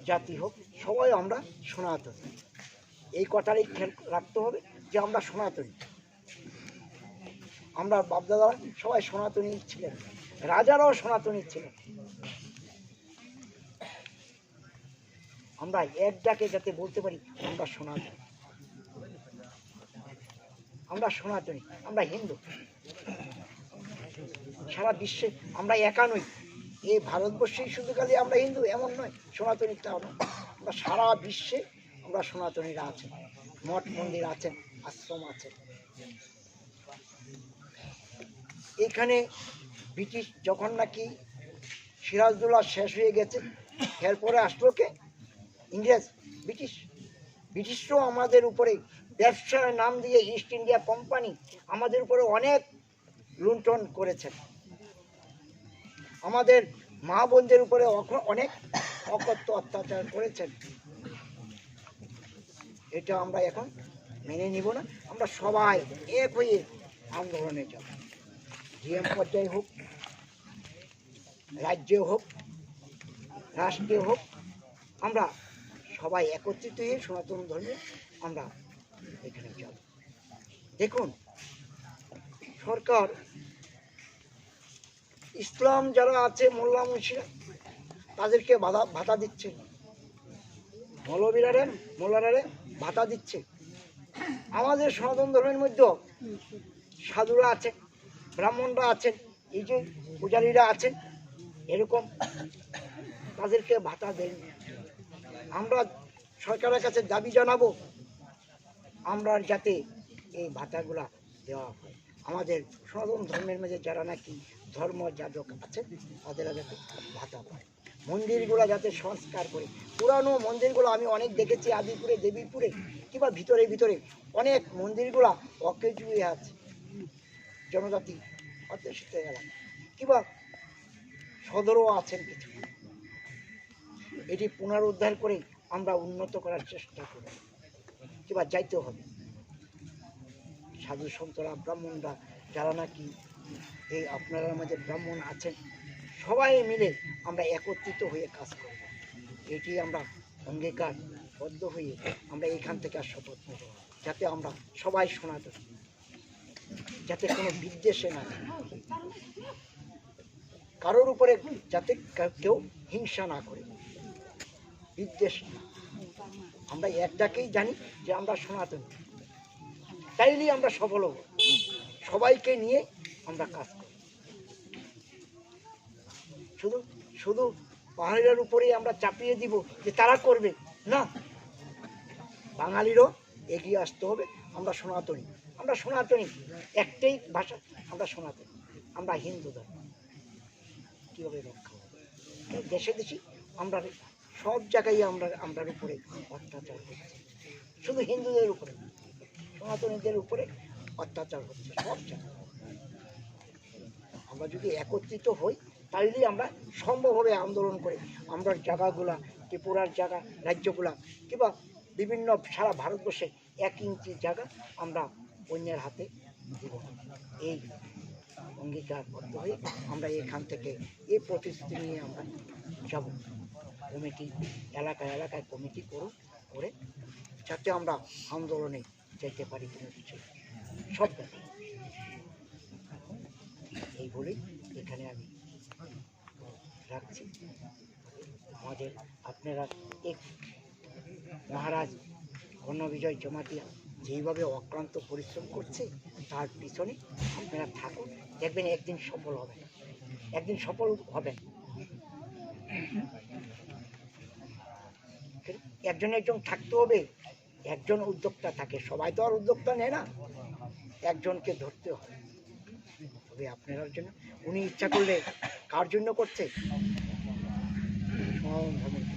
জাতি হোক, সবাই আমরা সনাতনী। এই কথাটাই খেয়াল রাখতে হবে যে আমরা সনাতনী। আমরা বাপদাদারা সবাই সনাতনী ছিলেন, রাজারাও সনাতনী ছিলেন। আমরা এক ডাকে যাতে বলতে পারি, আমরা সনাতনী, আমরা সনাতনী, আমরা হিন্দু। সারা বিশ্বে আমরা একা নই, এই ভারতবর্ষেই শুধু খালি আমরা হিন্দু এমন নয়, সনাতনী তাও নয়। আমরা সারা বিশ্বে আমরা সনাতনীরা আছেন, মঠ মন্দির আছেন, আশ্রম আছে। এখানে ব্রিটিশ যখন নাকি সিরাজদৌল্লা শেষ হয়ে গেছে, এরপরে আসলো কে? ইংরেজ, ব্রিটিশ। ব্রিটিশরাও আমাদের উপরে ব্যবসার নাম দিয়ে ইস্ট ইন্ডিয়া কোম্পানি আমাদের উপরে অনেক লুণ্ঠন করেছেন, আমাদের মা বোনদের উপরে অখ- অনেক অকথ্য অত্যাচার করেছেন। এটা আমরা এখন মেনে নিব না। আমরা সবাই এক হয়ে আন্দোলনে যাব। ডিএম পর্যায়ে হোক, রাজ্যে হোক, রাষ্ট্রে হোক, আমরা সবাই একত্রিত হয়ে সনাতন ধর্মে আমরা এখানে যাব। দেখুন, সরকার ইসলাম যারা আছে, মোল্লা মুন্সিরা, তাদেরকে ভাতা ভাতা দিচ্ছে, মৌলবীরারে, মোল্লারারে ভাতা দিচ্ছে। আমাদের সনাতন ধর্মের মধ্যে সাধুরা আছে, ব্রাহ্মণরা আছেন, এই যে পূজারীরা আছেন, এরকম তাদেরকে ভাতা দেন। আমরা সরকারের কাছে দাবি জানাবো, আমরা যাতে এই ভাতাগুলা দেওয়া হয়। আমাদের সনাতন ধর্মের মধ্যে যারা নাকি ধর্ম যাজক আছে, তাদের যাতে ভাতা পায়। মন্দিরগুলা যাতে সংস্কার করে, পুরানো মন্দিরগুলো আমি অনেক দেখেছি আদিপুরে, দেবীপুরে, কিংবা ভিতরে ভিতরে অনেক মন্দিরগুলা অকেজু হয়ে আছে, জনজাতি অধ্যুষিত এলাকা, কিংবা সদরও আছেন কিছু। এটি পুনরুদ্ধার করে আমরা উন্নত করার চেষ্টা করব, কিংবা যাইতে হবে। সাধু সন্তরা, ব্রাহ্মণরা, যারা নাকি এই আপনারা আমাদের ব্রাহ্মণ আছেন, সবাই মিলে আমরা একত্রিত হয়ে কাজ করব। এটি আমরা অঙ্গীকারবদ্ধ হয়ে আমরা এখান থেকে আর শপথ নেব, যাতে আমরা সবাই সনাতন, যাতে কোনো বিদ্বেষে না থাকে, কারোর উপরে যাতে কা- কেউ হিংসা না করে, বিদ্বেষ না। আমরা একটাকেই জানি যে আমরা সনাতন, তাইলেই আমরা সফল হব। সবাইকে নিয়ে আমরা কাজ করি। শুধু শুধু পাহাড়ের উপরেই আমরা চাপিয়ে দিব যে তারা করবে, না, বাঙালিরও এগিয়ে আসতে হবে। আমরা সনাতনী, আমরা সনাতনী, একটাই ভাষা, আমরা সনাতনী, আমরা হিন্দু ধর্ম। কীভাবে রক্ষা হবে? এই দেশে দেশে আমরা সব জায়গায় আমরা আমরার উপরে অত্যাচার হচ্ছে, শুধু হিন্দুদের উপরে না, সনাতনীদের উপরে অত্যাচার হচ্ছে সব জায়গায়। আমরা যদি একত্রিত হই, তাহলেই আমরা সম্ভব হবে আন্দোলন করে আমরা জায়গাগুলা, ত্রিপুরার জায়গা, রাজ্যগুলা, কিংবা বিভিন্ন সারা ভারতবর্ষে এক ইঞ্চি জায়গা আমরা অন্যের হাতে দিব না। এই অঙ্গীকারবদ্ধ হয়ে আমরা এখান থেকে এই প্রতিশ্রুতি নিয়ে আমরা যাব। কমিটি, এলাকা এলাকায় কমিটি করুন, করে যাতে আমরা আন্দোলনে যেতে পারি কোনো কিছু। সব ব্যাপারে এই বলেই এখানে আমি রাখছি। আমাদের আপনারা এক মহারাজ কর্ণবিজয় জমাতিয়া যেইভাবে অক্লান্ত পরিশ্রম করছে, তার পিছনে আপনারা থাকুন, দেখবেন একদিন সফল হবে, একদিন সফল হবেন। একজন একজন থাকতে হবে, একজন উদ্যোক্তা থাকে, সবাই তো আর উদ্যোক্তা নেয় না, একজনকে ধরতে হয়। তবে আপনারার জন্য, উনি ইচ্ছা করলে কার জন্য করছে? সনাতন ধর্মের জন্য করছে।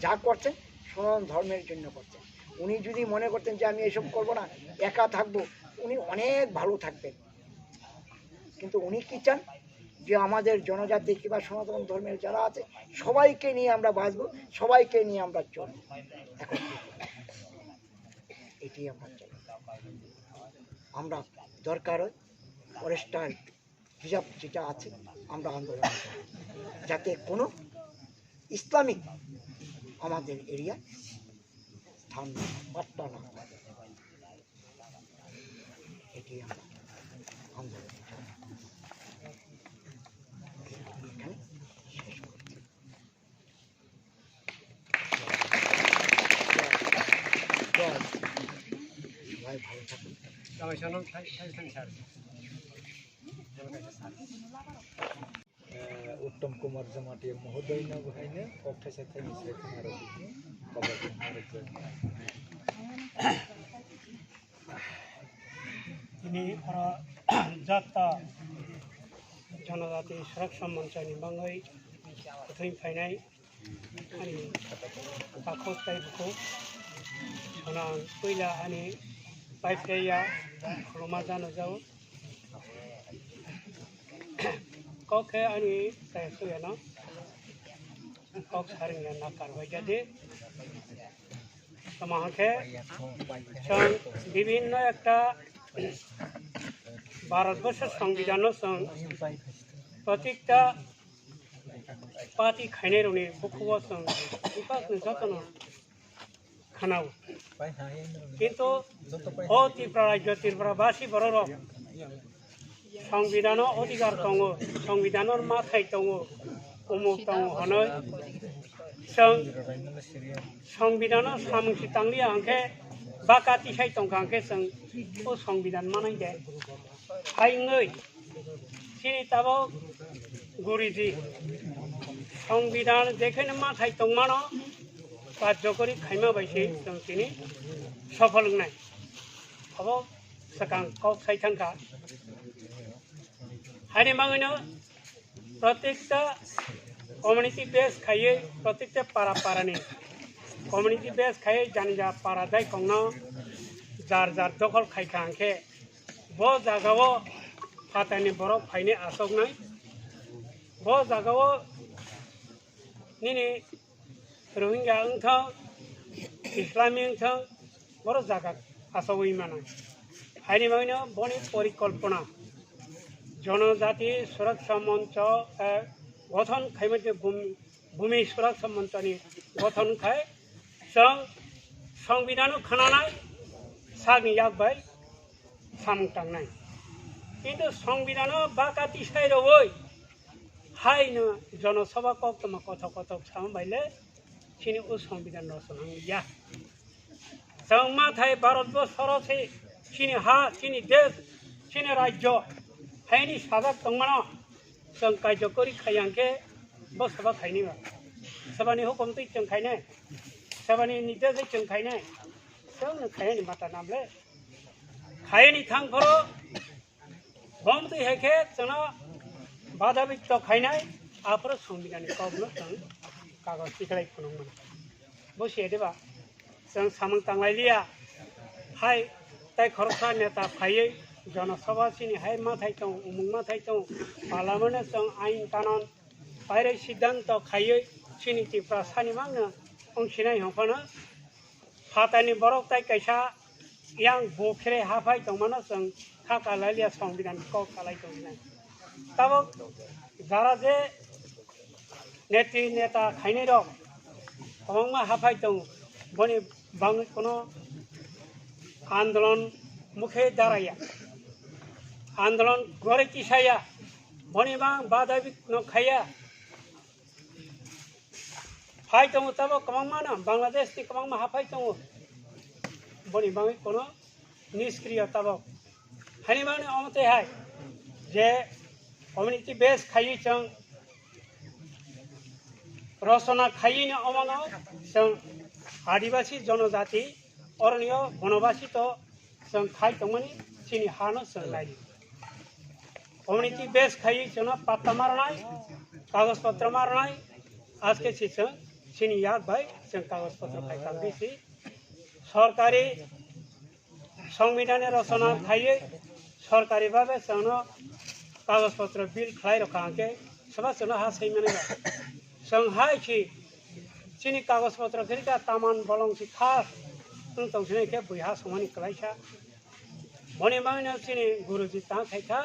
যা করছেন সনাতন ধর্মের জন্য করছেন। উনি যদি মনে করতেন যে আমি এসব করব না, একা থাকবো, উনি অনেক ভালো থাকতেন। কিন্তু উনি কি চান? যে আমাদের জনজাতি কিংবা সনাতন ধর্মের যারা আছে, সবাইকে নিয়ে আমরা বাঁচবো, সবাইকে নিয়ে আমরা চলবো। এখন এটাই আমরা চাই। আমরা দরকার হয় ফরেস্টার রিজার্ভ যেটা আছে, আমরা আন্দোলন করব, যাতে কোনো ইসলামিক আমাদের এরিয়া স্থান পাত্তা না পায়। এটি আমরা আন্দোলন এখানে শেষ করছি। সবাই ভালো থাকুন। Uttom Kumar Jamatia mohodoino bo haino kok thaisa thaini se khna rw sini kobo khna rw jani. Tini oro jata Janajati Suraksha Monchani bangwi kwthwi phainai ani takhuk tei bukhuk. Sono ang puila ani pai phaiya khuluma jano jao. Kok khe ani kaya suyano kok saringya nakar bai jadi. Tamo hwnkhe chwng bibhinno ekta Bharatborsho Songbidanno chwng protikta party khainairokni bukhugo chwng bebakno jotono khanao. Kintu o Tripura rajyo, Tripura basi bororok Songbidanno odhikar tongo, Songbidanno mathai tongo, umuk tongo hwnwi chwng Songbidanno samung si tangliya hwnkhe baka tisai tongkha hwnkhe chwng o Songbidan manai de. Hai wngwi chini tabok Guriji Songbidan jekheno mathai tongmano karjokori khaima bai se chwng tini sophol wngnai. Obo swkang kok sai thangkha. Haini bagwino protekta community base khaiwi, protekta para parani community base khaiwi jani ja para dai kongno jar jar dokhol khaikha hwnkhe bo jagao phatani borok phaini asoknai. Bo jagao nini Rohingya wngthang, Islami wngthang, borok jaga asogwi mano. Haini bagwino boni porikolpona Janajati Suraksha Moncho, eh, gothon khaimani bum-, Bhumi Suraksha Monchoni gothon khai chwng Songbidanno khananai sakni yak bai samung tangnai. Kintu Songbidanno baka tisai rwui haino Jonosabha koktwma kothok kothok sama baile chini o Songbidan rwchana wngya. Chwng mathai Bharatborsoro se chini ha, chini desh, chini rajyo, haini sajak tongmano chwng kaijakori khaiya hwnkhe bo soba khaini ba. Sobani hukum twi chwng khainai, sobani nirdesh twi chwng khainai, chwngno khainani mata namle. Khaini thang phoro Bom twi hai khe chwngno badabitto khainai, aphuru Songbidanni kokno chwng kagoj tikhlai phunukmano. Bo se diba? Chwng samung tanglai liya. Hai, tai khoroksa neta phaiwi Jonosabha chini hai mathai tong, umung mathai tong, Parliament-o chwng ain kanon, pairwi siddhanto khaiwi chini Tiprasani mangno wngsinai hwnphano phatani borok tai kaisa yang bo khere haphai tongmano chwng kha kalailia, songbidhan kok kalai tongmani. Tabok jara je netri neta khainai rok kwbangma haphai tongo, boni bangwi kono andolon mukhe daraya, andolon gore kisaya, boni bang badabi no khaya. Phai tongo tabok kwbangma no, Bangladesh ni kwbangma haphai tongo, boni bangwi kono niskriyo tabok. Hani mani omo tei hai je community base khaiwi chwng rosona khaiwi no omono chwng adibasi jonojati oroniyo bonobasi to chwng khai tongmani chini hano chwng nai. Community base khaiwi chwngno patta marnai, kagoj potro marnai, aske si chwng chini yak bai chwng kagoj potro khai tangdi si sorkari Songbidhani rosona khaiwi sorkari babe chwngno kagoj potro bill khlai rokha hwnkhe soba chwngno ha sai mani ba. Chwng hai khi chini kagoj potro khe rika taman bolong si kha wng tong sinai khe bui ha songmani kwlaisa. Boni bagwino chini guruji tang khaikha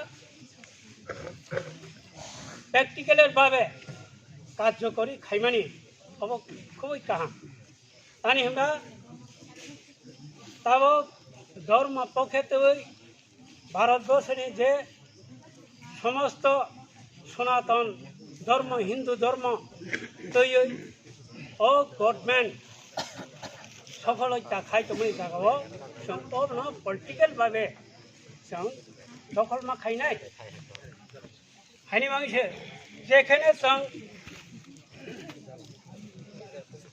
practical babe karjokori khaimani obo khubui kaham. Tani hwnba tabok dhormo pokhe twi Bharatborsoni je somosto Sonaton dhormo, Hindu dhormo twiwi o government sopholoi ta khai tongmani jagao chwng obono political babe chwng dokhol ma khainai. Haini mangse jekhene chwng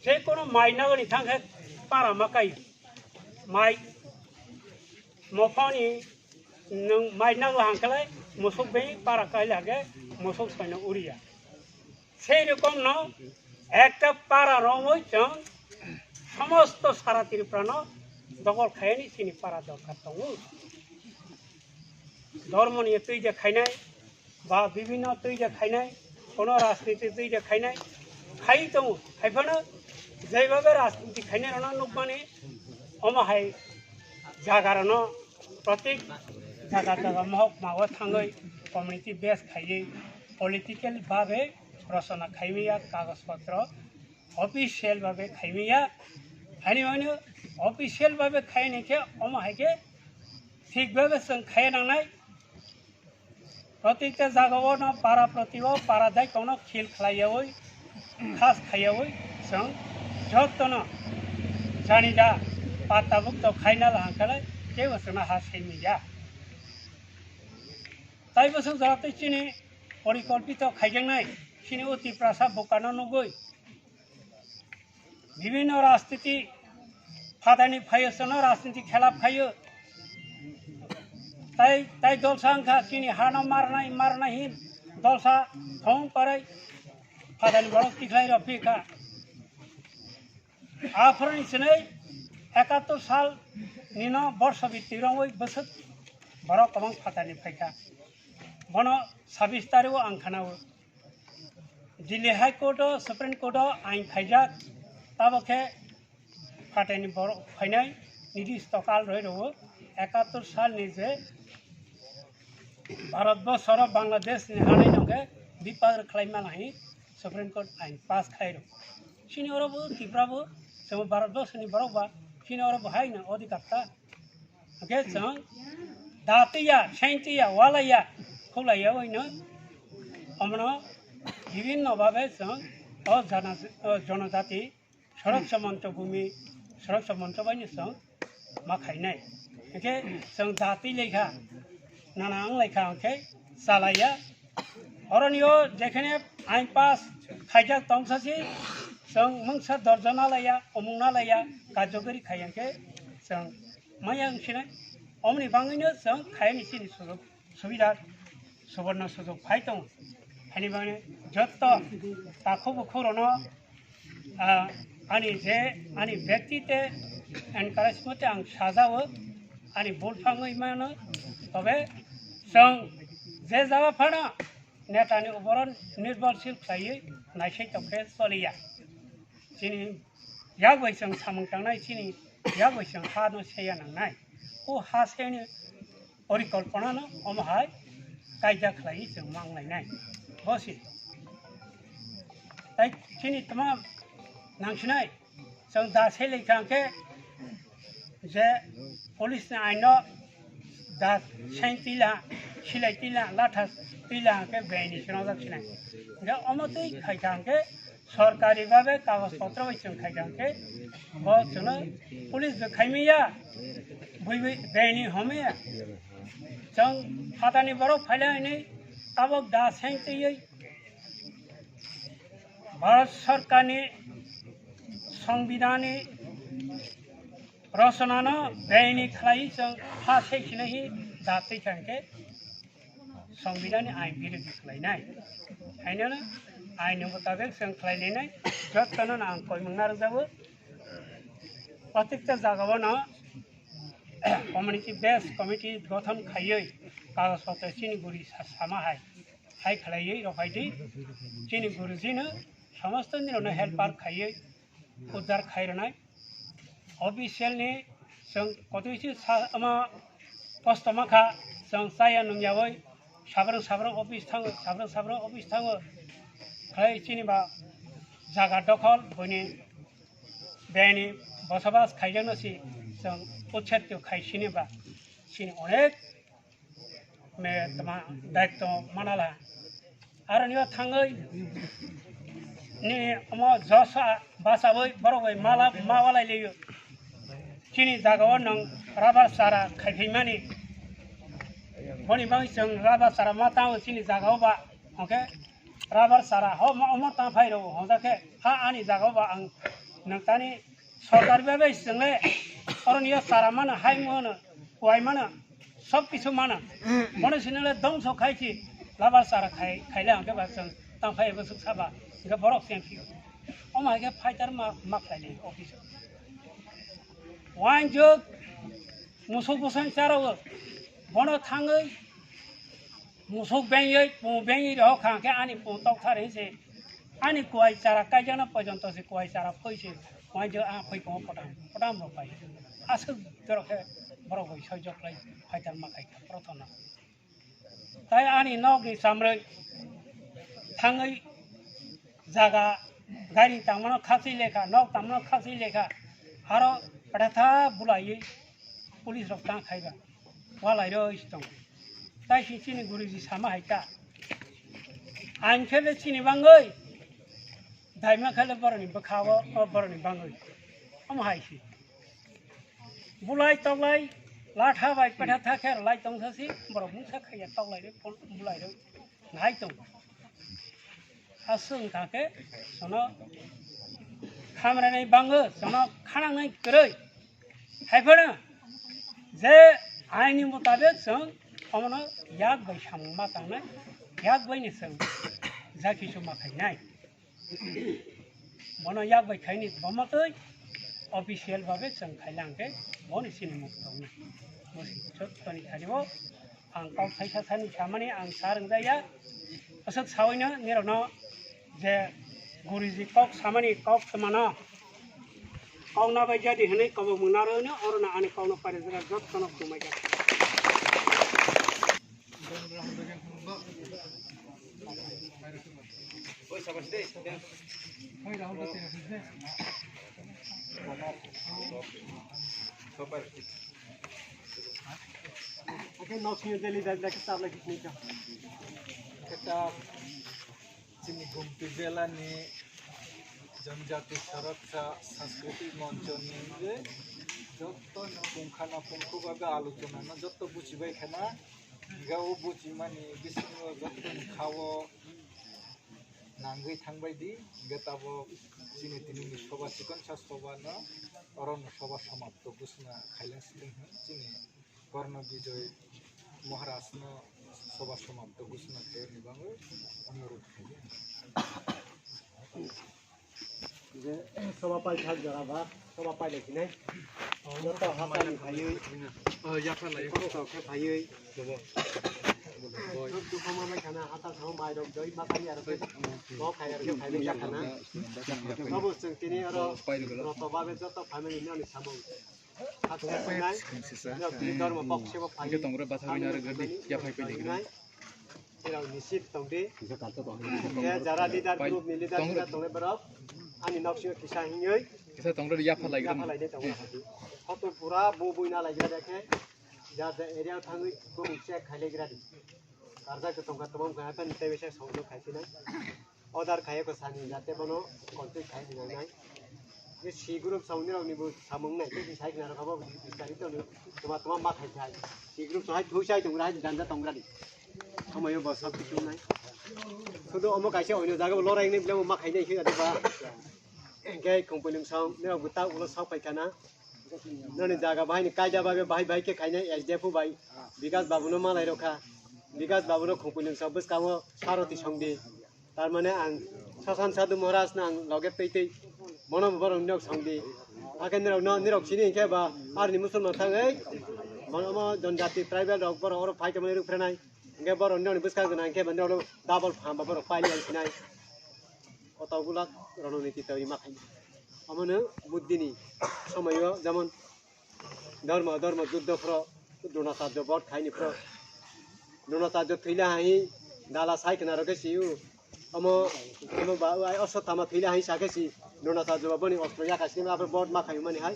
je kono mai nagani thangkhe para ma kai mai mophoni nwng mai nago hangkhlai musuk bai para kaila hage musuk soino uriya. Sei rokomno ekta para romoi chwng somosto sara Tripurano dokol khayani chini para dorkar tongo. Dhormoni twi je khainai ba bibhinno twi je khainai, kono rajniti twi je khainai khai tongo. Haiphano jeibabe rajniti khainai rokno nukmani omo hai jaga rokno protik jaga jaga mohok mago thangwi community base khaiwi political babe rosona khaimaya kagoj potro official babe khaimaya. Haini mani official babe khaini khe omo hai khe thik babe chwng khaiya nangnai. Protikta jagao no para proti o para dai kono khil khlaiyawi khas khaiyawi chwng jotono janida patabuk to khaina lahangkale kebo chwngno ha simi ya. Tai bwswk jora tei chini porikolpito khaijaknai chini o Tiprasa bukano nugwi bibhinno rajniti phatani phaio, chwngno rajniti khela phaio. Tai, tai dolsa wngkha chini hano marnai, marnai hin dolsa thong parai phatani borok tikhlai rw phikha. Aphuruni swnwi ekattor sal nino borsho bitti rongwi bwswk borok kwbang phatani phaikha. Bono sabis tarigo ang khanao. Delhi High Court o, Supreme Court o ain khaijak, tabo khe phatani borok phainai nirdisto kal roi rwo ekattor salni je Bharatborsoro Bangladeshni hanai nongkhe bipar khlai mano hwnwi Supreme Court ain pass khai rw. Chini oro bo Tripura bo chwng Bharatborsoni borok ba chini oro bo haino odhikar ta. Hwnkhe chwng datiya, saintiya, walaiya, khulaiya oino omono bibhinno babe chwng o jana-, o jonojati soroksa moncho bumi, soroksa moncho baino chwng ma khainai. Hwnkhe chwng dati laikha, nana wng laikha hwnkhe chalaiya. Oroni o jekhene ain pass khaijak tongsa si chwng mungsa dorjona laiya, omungna laiya, kajogori khaiya hwnkhe chwng maya wngsinai. Omoni bangwino chwng khaini chini sujog subida suborno sujog phai tongo. Haini bagwi jotto takhu bukhurono, ah, ani je ani bekti te encourage mote ang sajao, ani bul phangwi mano. Tobe chwng je jaga phano netani uboro nirbholshil khlaiwi naisai tongkhe choliya. Chini yak bai chwng samung tangnai, chini yak bai chwng ha no seya nangnai. O ha seni porikolpona no omo hai kaijak khlai chwng mang lainai. Bo se. Tai chini tama nangsinai. Chwng da selai kha hwnkhe je police ni aino da seng tila, silai tila, latha tila hwnkhe beng ni swnamjak sinai. Hwnkhe omo twi khai kha hwnkhe sorkari babe kagoj potro bai chwng khai kha hwnkhe bo chwngno police bo khaimaya, bui bui beng ni homaya. Chwng phatani borok phailai hwnwi tabok da seng twiwi Bharat Sarkarni Songbidanni rochanano beng ni khlaiwi chwng ha se khinahi da twi thangkhe Songbidanni ain birodhi khlainai. Hainono ain ni mutabek chwng khlailainai, jottono ang koimung narwkjago. Protekta jagao no community based committee gothon khaiwi kagoj potro chini guri sa-, sama hai. Hai khlaiwi rw phaidi, chini Guruji no somosto nirokno help khaiwi uddar khai rwnai. Official ni chwng kotoi se sa-, ama kosto ma kha, chwng chaya nungyawi sabrang sabrang office thango, sabrang sabrang office thango. Khlai chini ba jaga dokhol, buini beng ni bosabas khaijakno si chwng uchet khai sini ba chini onek me tama daitw manala. Aro niyo thangwi ni omo josa basawi borok bai mala mawalai liyo. Chini jagao nwng rubber chara khaiphaimani. Boni bagwi chwng rubber chara ma tango chini jagao ba. Hwnkhe rubber chara ho ma omo tang phai rw hwnjakhe ha ani jagao ba ang nwng tani Sorkar bai bai chwngle oro niyo chara mano, hai mano, kuai mano, sob kisu mano. Bono sinole dongso khai si, labar chara khai, khaile hwnkhe ba chwng tangphai bo swk saba, hwnkhe borok cheng phio. Omo hai khe fighter ma, ma khlai le office o. Wainjwk musuk bwsang charo o, bono thangwi musuk bengwi, pung bengwi rehok kha hwnkhe ani pung tok thar hinse. Ani kuai chara kaijakna pojonto se kuai chara phoi se, kuai je a phoi tongo potam, potam rok pai. Aswk dorok khe borok bai soi jok lai, phai tang ma khai kha, prothom no. Tai ani nok ni chamrwi thangwi jaga gari tangmano khakchwi lekha, nok tangmano khakchwi lekha, aro phatatha bulaiwi police rok tang khai ba. Walai roi se tongo. Tai si chini Guruji sama hai ta. Ang khe le chini bangwi. Daima khe le boroni bwkha o, o boroni bangwi. Omo hai si. Bulai toklai, latha bai petha tha khe rwlai tong sa si, borok mungsa khaiya toklai roi, pon-, bulai roi. Nai tongo. Aswk wngkha khe, sono khamranai bango, sono khanangnai kwrwi. Haiphano je aini mutabek chwng omono yak bai samung ma tangnai, yak bai ni chwng jaki chuma khainai. Bono yak bai khaini bomo twi official babe chwng khailangkhe boni sini mukto wngnai. Bosi jottoni thani bo Ang kok thaisa thani samani ang sa rwngjaya. Aswk sawi no nirokno je Guruji kok samani kok twmano kok na bai jadi hwnwi kobok mung naro hwnwi oro no ani kok no parijak jotto no khumai jak. Oke, no senior daily daily like sab like ni ka. Kata chini Gumti jela ni Janjati Saraksha Sanskriti Moncho ni je jotto no pungkha na pungkhu babe alochona no jotto buchibai khana. Ga o buchimani bisingo jotto ni khao nangwi thangbai di, hingke tabok chini tinini soba chikon sa soba no oro no soba samapto gusna khailang siling hwn chini Korno Bijoy Maharaj no soba samapto gusna khairni bangwi onurodh khaio. Je soba pai thak jora ba, soba pai lai sinai. Joto hapani phaiwi, kosto khe phaiwi. Duk duk ma bai khana, hata thang bai rok doi ma tani aro khe, bo khai aro khe phaiwi ya khana. Abo chwng tini aro roto babe joto family ni ani samung. Hakhe tongmani, tini dormo pokhe bo phai. Hingke tongrok bathang wngna rwgadi, yaphai pili hwnwi. Chwrairok nisit tongdi. Hingke jara leader, group ni leader, leader tongnai borok. Ani nok sio kisa hingwi. Kisa tongrok yapha laigra. Yapha lainai tongrok hadi. Hoto pura bo buina laigra dekhe. Jar jar area o thangwi bumung check khai laigradi. Karjak tongkha tongmani kha, haphani tei bese songno khai phinai. Order khai ko sani jate bono complete khai hinai nai. Ye C group songni rok ni bo samung nai, tei sai khna rok abo bistari to toma toma ma khai khai. C group so hai thui sai tongra, hai janja tongra di. Omo yo bo sab kichu nai. Sudu omo kaisa oino jaga bo lorai ni blemo ma khai nai khe adi ba. Hingke khongpui lwng song, nirok bwta ulo sok phai khana. Noni jaga bahai ni kaida bai, bahai bai khe khainai S D F bai. Bikas babu no malai rokha. Bikas babu no khongpui lwng song bwskango saroti song di. Tar mane ang Sasan Sadhu Maharaj no ang loge twi twi bono borok nok song di. Hakhe nirok no, nirok sini hingke ba arni musulman thang ei. Bono mo jonjati tribal rok borok oro phai tongmani ruk phrenai. Hingke borok nirok ni bwskang gwnang hingke ba nirok double pham ba borok paili ang sinai. Koto gulak rononiti twi ma khainai. Omono buddhini somoyo jemon dharma, dharma juddho phro, Dronacharya bod khaini phro. Dronacharya thwila hai dala sai khna rokhe siu. Omo, omo ba, ai Ashwatthama thwila hai sakhe si. Dronacharya ba boni ostro yaka sini ma bod ma khaimani hai.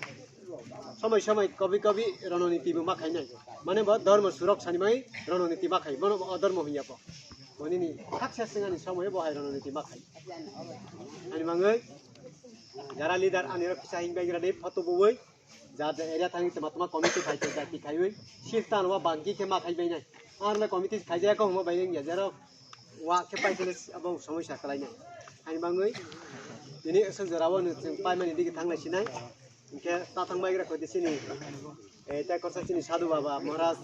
Somoi somoi kobi kobi rononiti bo ma khainai. Mane bo dharma surok sani mai rononiti ma khai. Bono adharma hinya po. Bonini haksa sengani somoyo bo hai rononiti ma khai. Ani mangoi jara leader ani rok kisa hing bai gra de photo boi. Jar jar area thangwi tama tama committee khai khai khai khaiwi siftan wa bangki khe ma khai bai nai. Ar le committee khai jaya ko huma bai nang ya jaro wa khe pai khe abo somoi sa kalai nai. Ani mangoi ini asal jara wa nung pai mani digi thang nai sinai. Hingke tathang bai gra khodi sini. Eh, tei kosa chini Sadhu Baba Maharaj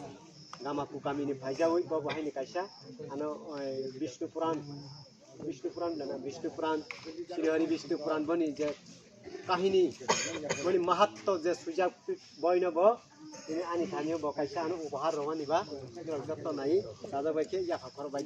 Gamaku kamini phaijawi, bo bo haini kaisa, ano, eh, Bishnu Puran, Bishnu Puran lana, Bishnu Puran, Sri Hari Bishnu Puran boni je kahini, boni mahatto je sujak boino bo, tini ani thani bo kaisa ano upahar rwmani ba, joto nai, sajak bai khe yaphang khorok bai.